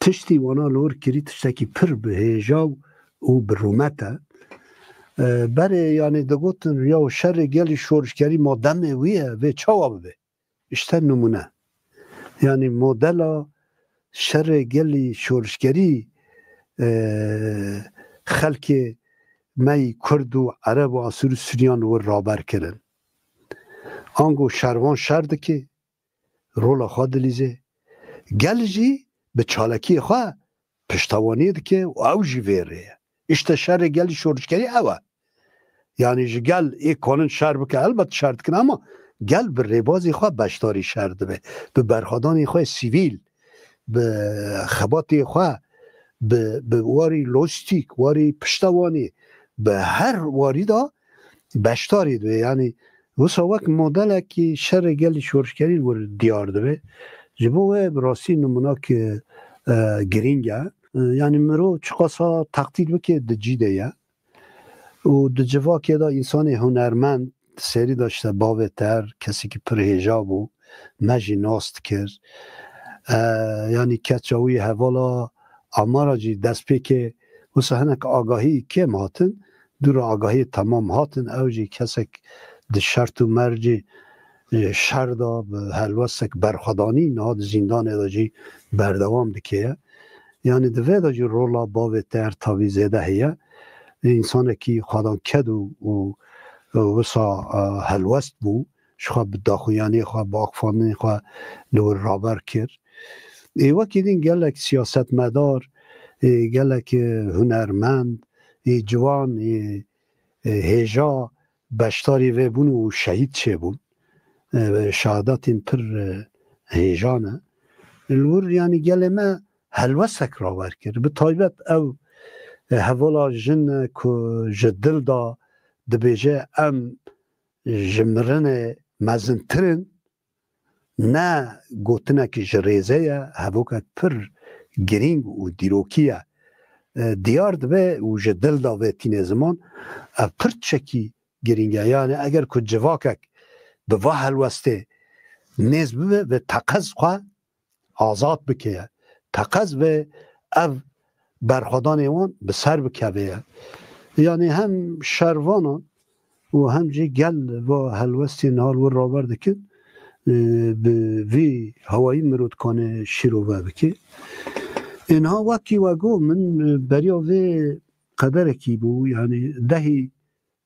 Tiştî wana li wir kirî tiştekî pir bi hêja û bi rûmet e. E, berê, yanî digotin, ya şerê gelî şorişgerî ma demê wî ye, vê çawa bibe? Îşte nimûne. Yanî modela şerê gelî şorişgerî, e, xelkê me yî Kurd û Ereb û Asûr û Sûriyan li wir raber kirin. Ango şervan şer dike, rola xwe dilîze. Gel jî bi çalakiyê xwe piştewanî dike û ew jî vê rê ye. Îşte şerê gelî şorişgerî ew e. Yanî ji gel ê kanin şer bike, elbet şer dikin, ama gel bi rêbazê xwe beşdarî şer dibe. Bi berxwedanê xwe sivîl, bi xebatê xwe, bi, bi warî lojîstîk, warî piştewanî, bi her warî de beşdarî dibe. Yanî wisa wek modelekî şerê gelî şorişgerî li wir diyar dibe. Ji bo wê bi rastî nimûnak, e, girîng e. E, yanî mirov çiqasa teqdîr bike di cî de ye. Û di civakê de însanê hunermend, serî de işte bavê Ter, kesekî pir hêja bû, me jî nas dikir. E, yanî keça wî hevala Amara jî destpêkê wisa hinek agahî kêm hatin, dûra agahiyê temam hatin, ew jî kesek di şert û mercê, e, şer de bi helwestek berxwedanî niha di zîndanê de jî berdewam dike ye. Yanî di vê de jî rola bavê Ter tavî zêde heye. Însanekî xwedan ked û, û, û wisa, e, helwest bû. Ji xwe bi daxuyaniyê xwe, bi axifandinê xwe li wir raber kir. Ê wekî din gelek siyasetmedar, ê gelek, e, hunermend, ê ciwan, ê, e, hêja beşdarî vê bûn û şehîd çêbûn. E, şehadetên pir, e, hêja ne. Li wir, yanî, gelê me helwestek rawer kir. Bi taybet ew, e, hevala jin ku ji dil da dibêje, em ji mirinê mezintir in, ne gotinekî ji rêzê ye, hevokek pir girîng û dîrokî ye. E, diyar dibe û ji dil de vê tîne ziman, ev pir tiştekî girîng e. Yani eger ku civakek bi va helwestê nêz bibe, vê teqez xwe azad bike ye. Teqez vê ev berxwedanê wan bi ser bikeve ye. Yani hem şervanan û hem jî gel va helwestê niha li wir raber dikin, e, bi vî hawayî mirov dikane şîrove bike. Ê niha wekî we got, min, e, beriya vê qederekî bû, yani dehî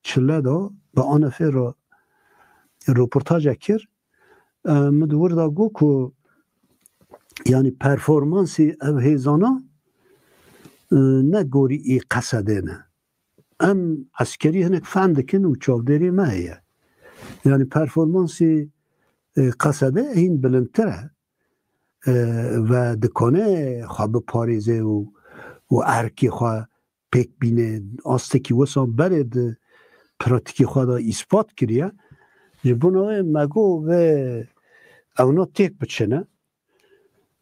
çile de bi A N F re roportajek kir. E, min di wir de got ku, yani, performansê ev hêzana, e, ne gorî ê Qesedê ne. Em eskerî hinek fehm dikin û çavdêrî me heye. Yani performansê, e, Qesede hîn bilindtir e. E, ve dikane xwe biparêze û, û erkê xwe pêk bîne, astekî wisa berê di pratîkê xwe de îspat kiriye. Ji bona wê me got vê ewna têk biçine,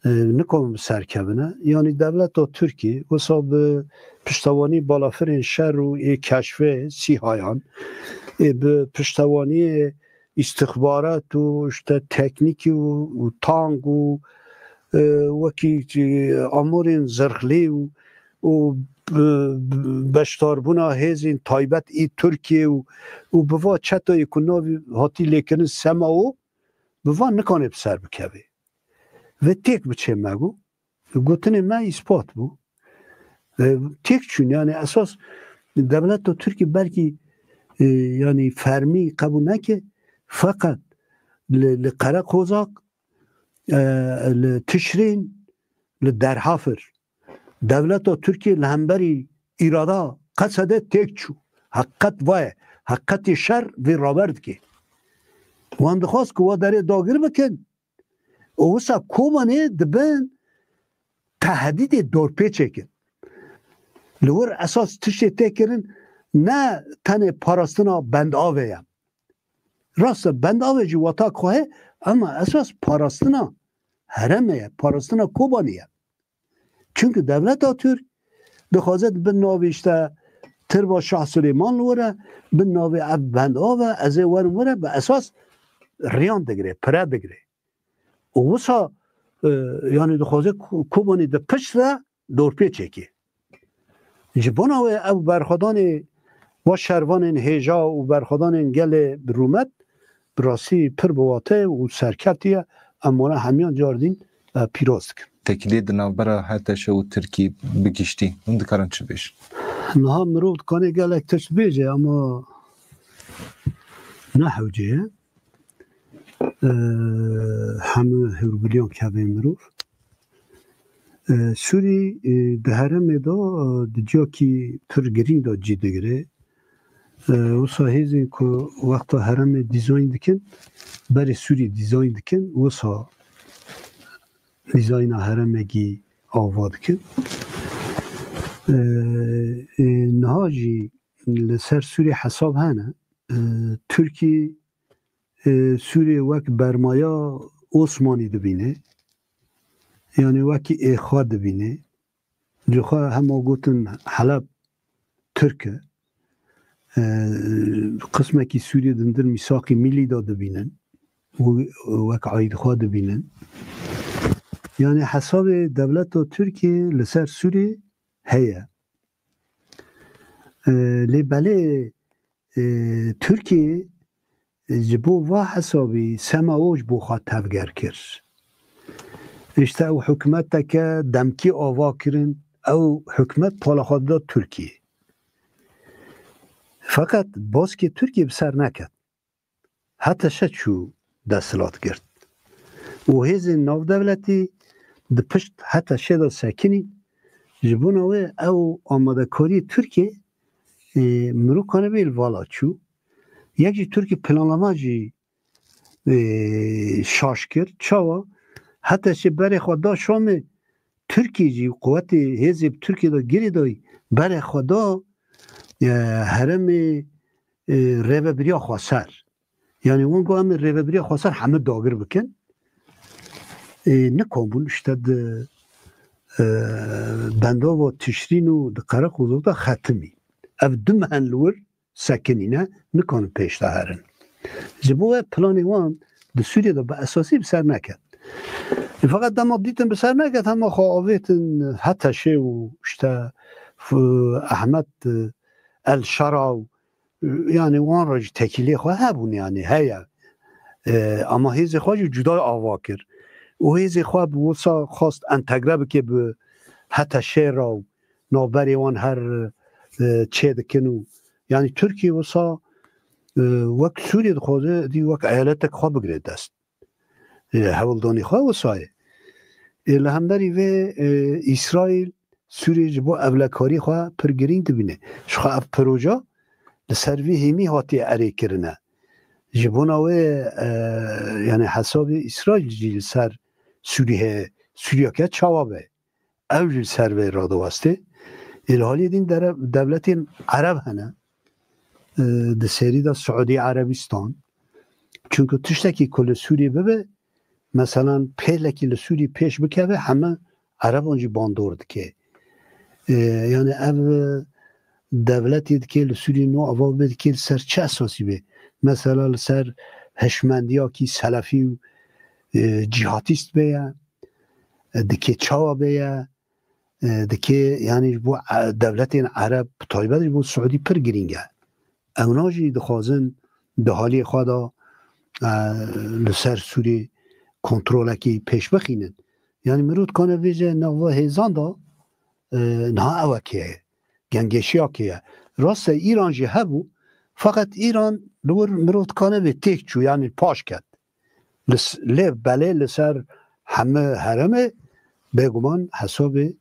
e, nikarin bi ser kevine. Yanî dewleta Tirkî wisa bi piştewanî balafirên şer û ê keşfê sîhayan, ê bi piştewaniyê îstixbarat û işte teknîkî û, û tank û, e, wekî, e, amûrên zirxlî û, û bi, bi, beşdarbûna hêzên taybet ê Tirkiyê û, û bi va çetayê ku navê hatî lêkirin Semawo, bi van nikanê bi ser bikevê. Vê têk biçê me got. Gotinê me îspat bû. E, têk çûn. Yani esas dewleta Tirkî belkî, e, yani fermî qebûl neke, feqet li, li Qereqozak, e, li Tişrîn, li Derhafir. Dewleta Tirkî li hemberî îrada Qesede têk çû. Heqet va ye. Heqetê şer vê rawer dike. Wan dixwest ku wa derê dagir bikin. Û wisa Kobanê dibin tehdîdê dorpêçêk in. Li wir esas tiştê tê kirin ne tenê parastina bendavê ye. Rast e, bendavê jî wata xwe heye, ema esas parastina herêmê ye, parastina Kobanê ye. Çunku dewleta Tirk dixwaze di bin navê işte Tirba Şah Silêman li wir e, bin navê ev bendav e, ez ê werim wir e, bi esas riyan digire, pire digire. Û wisa, e, yani dixwaze Ko-, Kobanê di pişt re dorpêçekê. Ji bona wê ev berxwedanê wa şervanên hêja û berxwedanên gelê bi rûmet, bi rastî pir bi wate û serkevtî ye. Em wana hemiyan cardîn, e, pîroz dikin. Tekîlê di navbera H T Ş û Tirkî bi giştî hûn dikarin çi bêjin? Niha mirov dikane gelek tişt bêje, ama ne hewce ye. E, hemû hewlgiliyan kevên mirov. E, Sûrî, e, di herêmê de, e, di ciyakî pir girîng de cî digire. E, wisa hêzên ku wexta herêmê dîzayn dikin, berê Sûrî dîzayn dikin, wisa dîzayna herêmekî ava dikin. E, e, niha jî li ser Sûrî hesab hene. E, Tirkî, e, Sûriyê wek bermaya Osmanî dibîne. Yani wekî ê xwe dibîne. Ji xwe hema gotin Heleb Tirk e. E, qismekî Sûriyê dindir mîsaqî milî de dibînin. Û wek aîd xwe dibînin. Yani hesabê dewleta Tirkiyê li ser Sûriyê heye. E, lê belê, e, Tirkiyê ji bo va hesabî Semawo ji bo xwe tevger kir. Îşte ew hikûmeteke demkî ava kirin, ew hikûmet pala xwe dida Tirkiyê. Feqet baskê Tirkiyê bi ser neket. H T Ş çû desthilat girt. Û hêzên navdewletî di pişt HTŞ'ê de sekinî. Ji bona wê ew amadekariyê Tirkiyê, e, mirov kane bê li vala çû. Yek jî Tirkî planlama jî, e, şaş kir. Çawa? HTŞ'ê berê xwe da Şamê, Tirkî jî quwetê hêzê bi Tirkiyê de girê dayî, berê xwe da, e, herêmê, e, rêvebiriya xweser. Yani wan got em ê rêvebiriya xweser hemû dagir bikin. E, nikabûn işte di, e, bendava Tişrîn û di Qereqozo de xetimî. Ev du meh li wir sekinîne, nikarin pêş de herin. Ji bo wê planê wan di Sûriyê de bi esasî bi ser neket. E, feqet dema dîtin bi ser neket, hema xwe avêtin HTŞ'ê û işte, f-, Ehmed, e, El Şara û, e, yani wan re jî tekîlê xwe hebûn, yani heye. E, ama hêzê xwe jî cuda ava kir. Û hêzê xwe bi wisa xwest entegre bike bi HTŞ'ê re û navberê wan her, e, çê dikin û, yani Tirkiye wisa, e, wek Sûriyê dixwaze dî wek eyaletek xwe bigire dest. E, hewldanê xwe wisa ye. E, li hemberî vê, e, Îsraîl Sûriyê ji bo ewlekarî xwe pir girîng dibîne. Ji xwe ev proje li ser vî hêmî hatiye erê kirine. Ji bona wê, e, yani hesabê Îsraîl jî li ser Sûriyê heye. Sûriyeke çawa be? Ew jî li ser vê radiwestê. Ê li halê din dere-, dewletên Ereb hene. E, di serî de Siûdî Erebîstan. Çunku tiştekî ku li Sûriyê bibe, meselan pêlekî li Sûriyê pêş bikeve, heme Ereban jî bandor dike. E, yani ev, e, dewletê dike li Sûriyê no ava be dike li ser çi esasî be? Mesela li ser hişmendiyakî selefî û, e, cîhatîst be ye, e, dike çawa be ye, e, dike, yani ji bo, e, dewletên Ereb, bi taybet ji bo Siûdî pir girîng e. Ewna jî dixwazin di halê xwe de, e, li ser Sûriyê kontrolekî pêş bixînin. Yani mirov dikane bêje nava hêzan de, e, niha ewekê ye, gengeşiyakê ye. Rast e, Îran jî hebû, feqet Îran li wir mirov dikane bê têk çû, yani paş ket. Li s-, lê belê li ser heme herêmê bêguman hesabê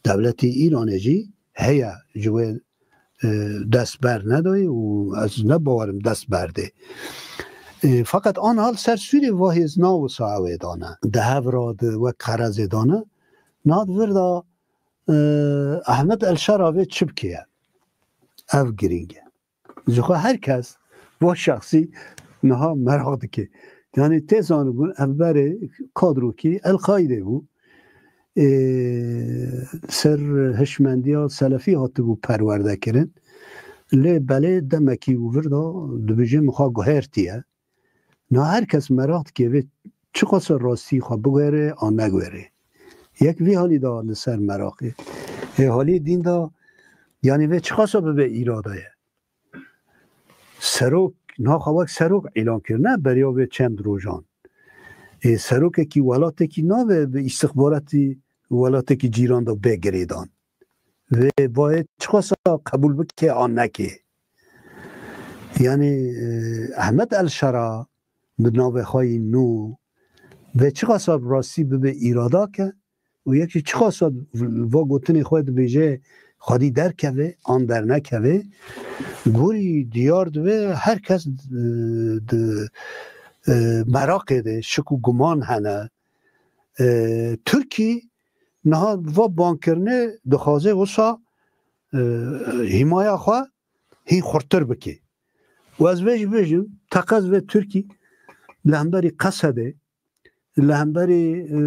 dewletê Îranê jî heye ji wê, e, dest ber nedayê û ez ne bawerim dest berdê. E, feqet aniha li ser Sûriyê va hêz na wisa ew ê dane. Di hev re di wek qerezê dane. Niha di vir de, e, Ehmed El Şara vê çi bike ye? Ev girîng e. Ji xwe her kes bo şexsî niha meraq dike. Yani tê zanibûn ev berê kadrokî El-Qaîdê bû. Ê, ser hişmendiya selefî hatibû perwerde kirin. Lê belê demekî û vir de dibêje min xwe guhertiye. Na her kes meraq dike vê çiqasa rastî xwe biguhere an neguhere. Yek vî halî de li ser meraqê. Ê halî dîn de, yani vê çiqasa bibe îrade ye. Serok, niha xwe wek serok îlan kirine beriya vê çend rojan. Ê, serokekî welatekî nabe bi îstixbaratî welatekî cîran de bê girêdan. Vê bayê çiqasa qebûl bike an neke. Yani, e, Ehmed El Şara bi navê xwe yî nû vê çiqasa bi rastî bibe îrada ke, û yek jî çiqasa va gotinê xwe dibêje xwedî derkeve an dernekeve, gorî diyar dibe her kes, e, di, e, meraqê de şik û guman hene. E, Tirkî niha va bankirinê dixwaze wisa, e, hîmaya xwe hîn xurtir bike. Û ez vê jî bêjim, teqez vê Tirkî li hemberî Qesedê, li hemberî, e,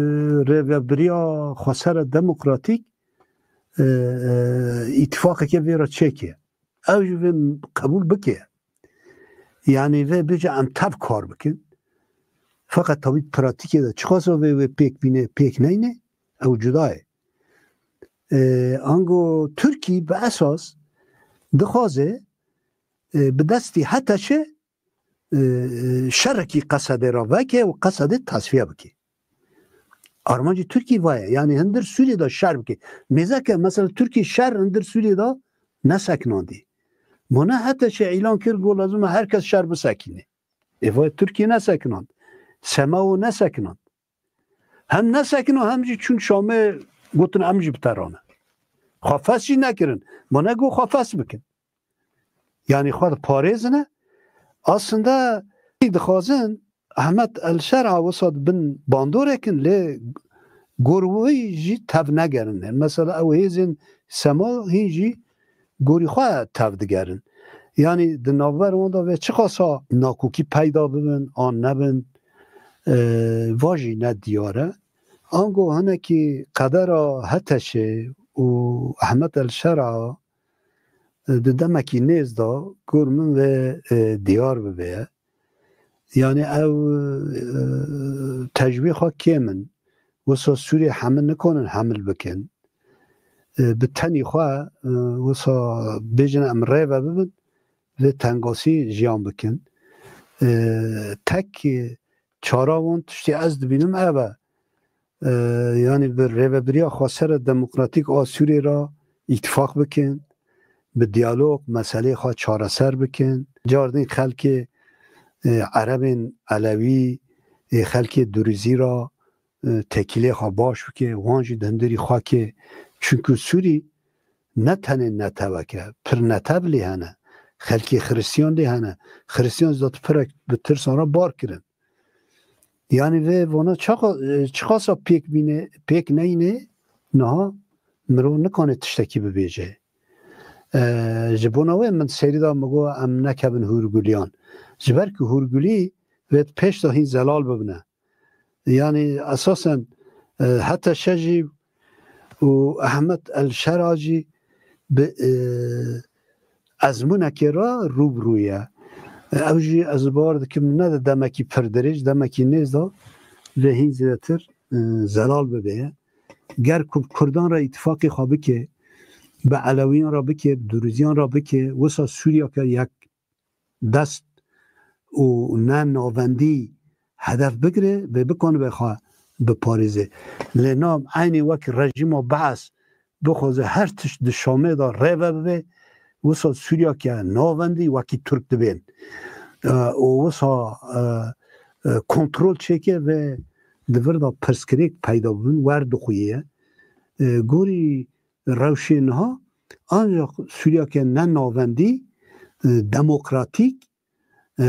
rêvebiriya xwesere demokratîk, e, e, îtifaqeke vê re çêke. Ew jî vê qebûl bike. Yani vê bêje em tev kar bikin. Feqet tabî pratîkê de çiqasa vê wê pêk bîne, pêk neyne, ew cuda ye. E, ango Tirkî bi esas dixwaze, e, bi destî HTŞ'ê, e, şerekî Qesedê re veke û Qesedê tasfiye bike. Armancê Tirkî va ye, yani hundir Sûriyê de şer bike. Mêzeke, mesela Tirkî şer hundir Sûriyê de nesekinandî. Ma ne HTŞ'ê îlan kir, got lazim e her kes şer bisekîne. Ê va Tirkî nesekinand. SMO nesekinand. Hem nesekin û hem jî çûn Şamê, gotin em jî bi te re ne. Xwe fes jî nekirin. Ma ne got xwe fes bikin. Yanî xwe diparêzine. Aslında dixwazin Ehmed El Şer'a wisa bin bandorek in, lê gor wî jî tev negerin. Mesela ew hêzên Sema hîn jî gorî xwe tev digerin. Yanî di navber wan de vê çiqasa nakokî peyda bibin an nebin, e, va jî ne diyar e. Ango hinekî qedera Heteşê û Ehmed El Şer'a, e, di demekî nêz de gor min vê, e, diyar bibe. Yanî ew, e, tecwî xwe kêm in. Wisa Sûriyê hemil nikanin hemil bikin. E, bi tenî xwe, e, wisa bêjin em rê ve bibin, vê tengasî jiyan bikin. E, tek, e, çara wan tiştê ez dibînim ev e. E, yanî bi rêvebiriya xweser demokratîk a Sûriyê re îtifaq bikin, bi diyalog meseleyê xwe çareser bikin. Cardin xelkê, e, Erebên Elewî, e, xelkê Durîzî re, e, tekîlê xwe baş bike, wan jî di hundirî xwe ke. Çunku Sûrî ne tenê netewek e, pir netev lê hene. Xelkê Xiristiyan lê hene. Xiristiyan zat pirek bi tirsan re bar kirin. Yanî vê vana çaqa, e, çiqasa pêk bîne, pêk neyne, niha mirov nikane tiştekî bibêje. E, ji bona wê min serî da min got em nekevin hûrgulîyan. Ji ber ku hûrgulî vê pêş de hîn zelal bibine. Yanî esasen, e, Heteşe jî û Ehmed El Şera jî bi, e, ezmûnekê re rû bi rû ye. Ew jî ez bawer dikim ne di demekî pir dirêj, demekî nêz de vê hîn zêdetir, e, zelal bibe ye. Ger ku Kurdan re îtifaqê xwe bike, bi Elewiyan re bike, bi Durûziyan re bike, wisa Sûriyeke yek dest û ne navendî hedef bigire, bê bikanibe xwe biparêze. Lê na eynî wek rejîma Beas bixwaze her tişt di Şamê de rêve bibe, wisa Sûriyeke navendî wekî Tirk dibên. E, û wisa, e, e, kontrol çêke ve di vir de pirsgirêk peyda bibin, wer dixuye. E, gorî rewşê niha, ancak Sûriyeke ne navendî, e, demokratîk, e,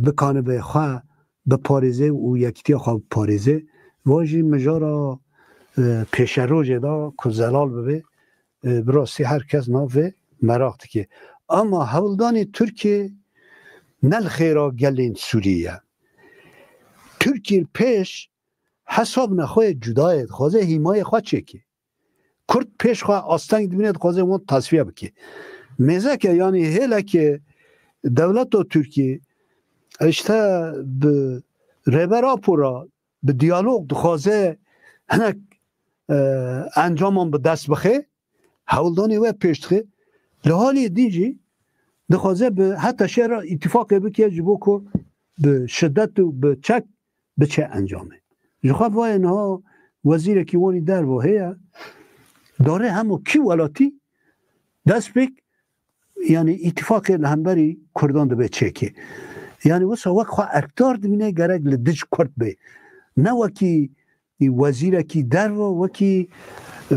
bikanibe xwe biparêze û yekîtiya xwe biparêze. Va jî mijara, e, pêşerojê de ku zelal bibe, e, bi rastî her kes navê meraq dike. Ama hewldanê Tirkiyê ne li xêra gelên Sûriyê ye. Tirkiyê pêş hesabine xwe yê cuda ye, dixwaze hîmayê xwe çêke. Kurd pêş xwe asteng dibîne, dixwaze wan tasfiye bike. Mêzeke, yanî hêleke dewleta Tirkiyê, işte bi Rêber Apo re, bi diyalog dixwaze hinek, e, encaman bi dest bixe, hewldanê we pêş dixe. Li halê din jî dixwaze bi Heteşê re îtîfaqê bike ji bo ku bi şidet û bi çek biçe encamê. Ji xwe vayê niha wezîrekî wanî derve heye, darê hema kî welatî dest pêk, yanî îtîfaqê li hemberî Kurdan dibe çêkê. Yanî wisa wek xwe erkdar dibîne gerek li dij Kurd be. Ne wekî wezîrekî derve, wekî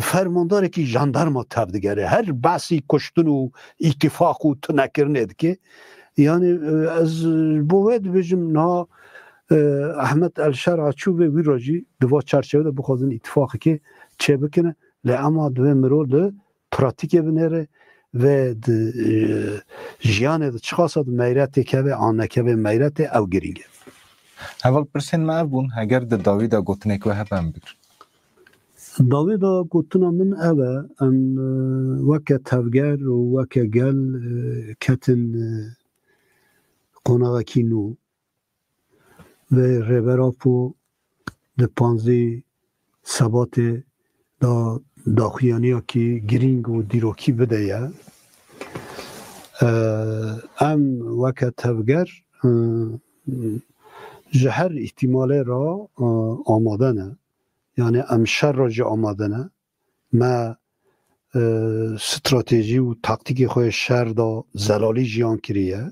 fermandarekî jandarma tev digere. Her behsî kuştin û îtîfaq û tunekirinê dike. Yanî, e, ez bo wê dibêjim niha, e, Ehmed El Şera çû vê wî re jî di va çarçeve de bixwazin îtîfaqekê çêbikine. Lê ema divê mirov li pratîkê binêre ve di, e, jiyanê de çiqasa di meyretê keve an nekeve meyretê ew girîng e. Heval pirsên me ev bûn, heger di dawî de gotineke we hebe em bigirin. Dawî de gotina min ev e, em, e, weke tevger û weke gel, e, ketin, e, qonaxekî nû. Vê Rêber Apo di panzdeh Sebatê da daxuyaniyekî girîng û dîrokî bide ye. E, em weke tevger, e, ji her îhtîmalê re, e, amade ne. Yanî em şer re jî amade ne. Me, e, stratejî û taktîkê xwe yê şer de zelalî jiyan kiriye.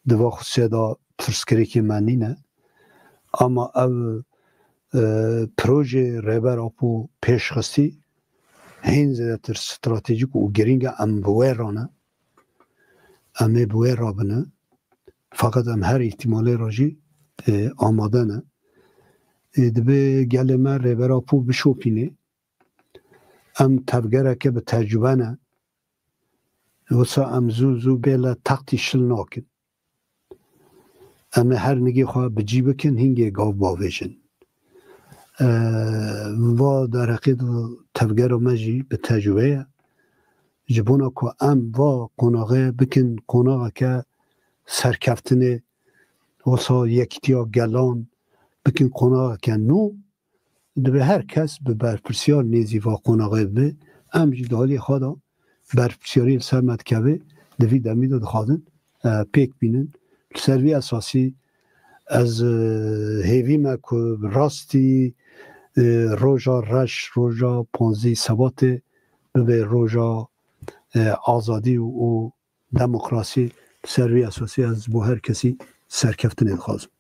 Di va xusê de pirsgirêkê me nîne. Ama ev e, projê Rêber Apo pêşxistî hîn zêdetir stratejîk û girîng e, em bi wê re ne. Em ê bi wê re bine. Feqet em her îhtîmalê re jî, e, amade ne. E, dibe gelê me Rêber Apo bişopîne. Em tevgereke bi tecrube ne. Wisa em zû zû bêle textî şil nakin. Em ê her nigê xwe bi cî bikin, hingê gav bavêjin. E, va derheqê de tevgera me jî bi tecrube ye. Ji bona ku em va qonaxê bikin qonaxeke serkeftinê, wisa yekîtiya gelan bikin qonaxeke nû, dibe her kes bi berpirsiyar nêzî va qonaxê bibe. Em jî di halê xwe de berpirsiyarî li ser me dikeve, di vî demî de dixwazin, e, pêk bînin. Li ser vî esasî ez, e, hêvî me ku bi rastî, e, roja reş, roja panzdeh Sebatê bibe roja, e, azadî û, û demokrasî. Li ser vî esasî ez bo her kesî serkeftinê dixwazim.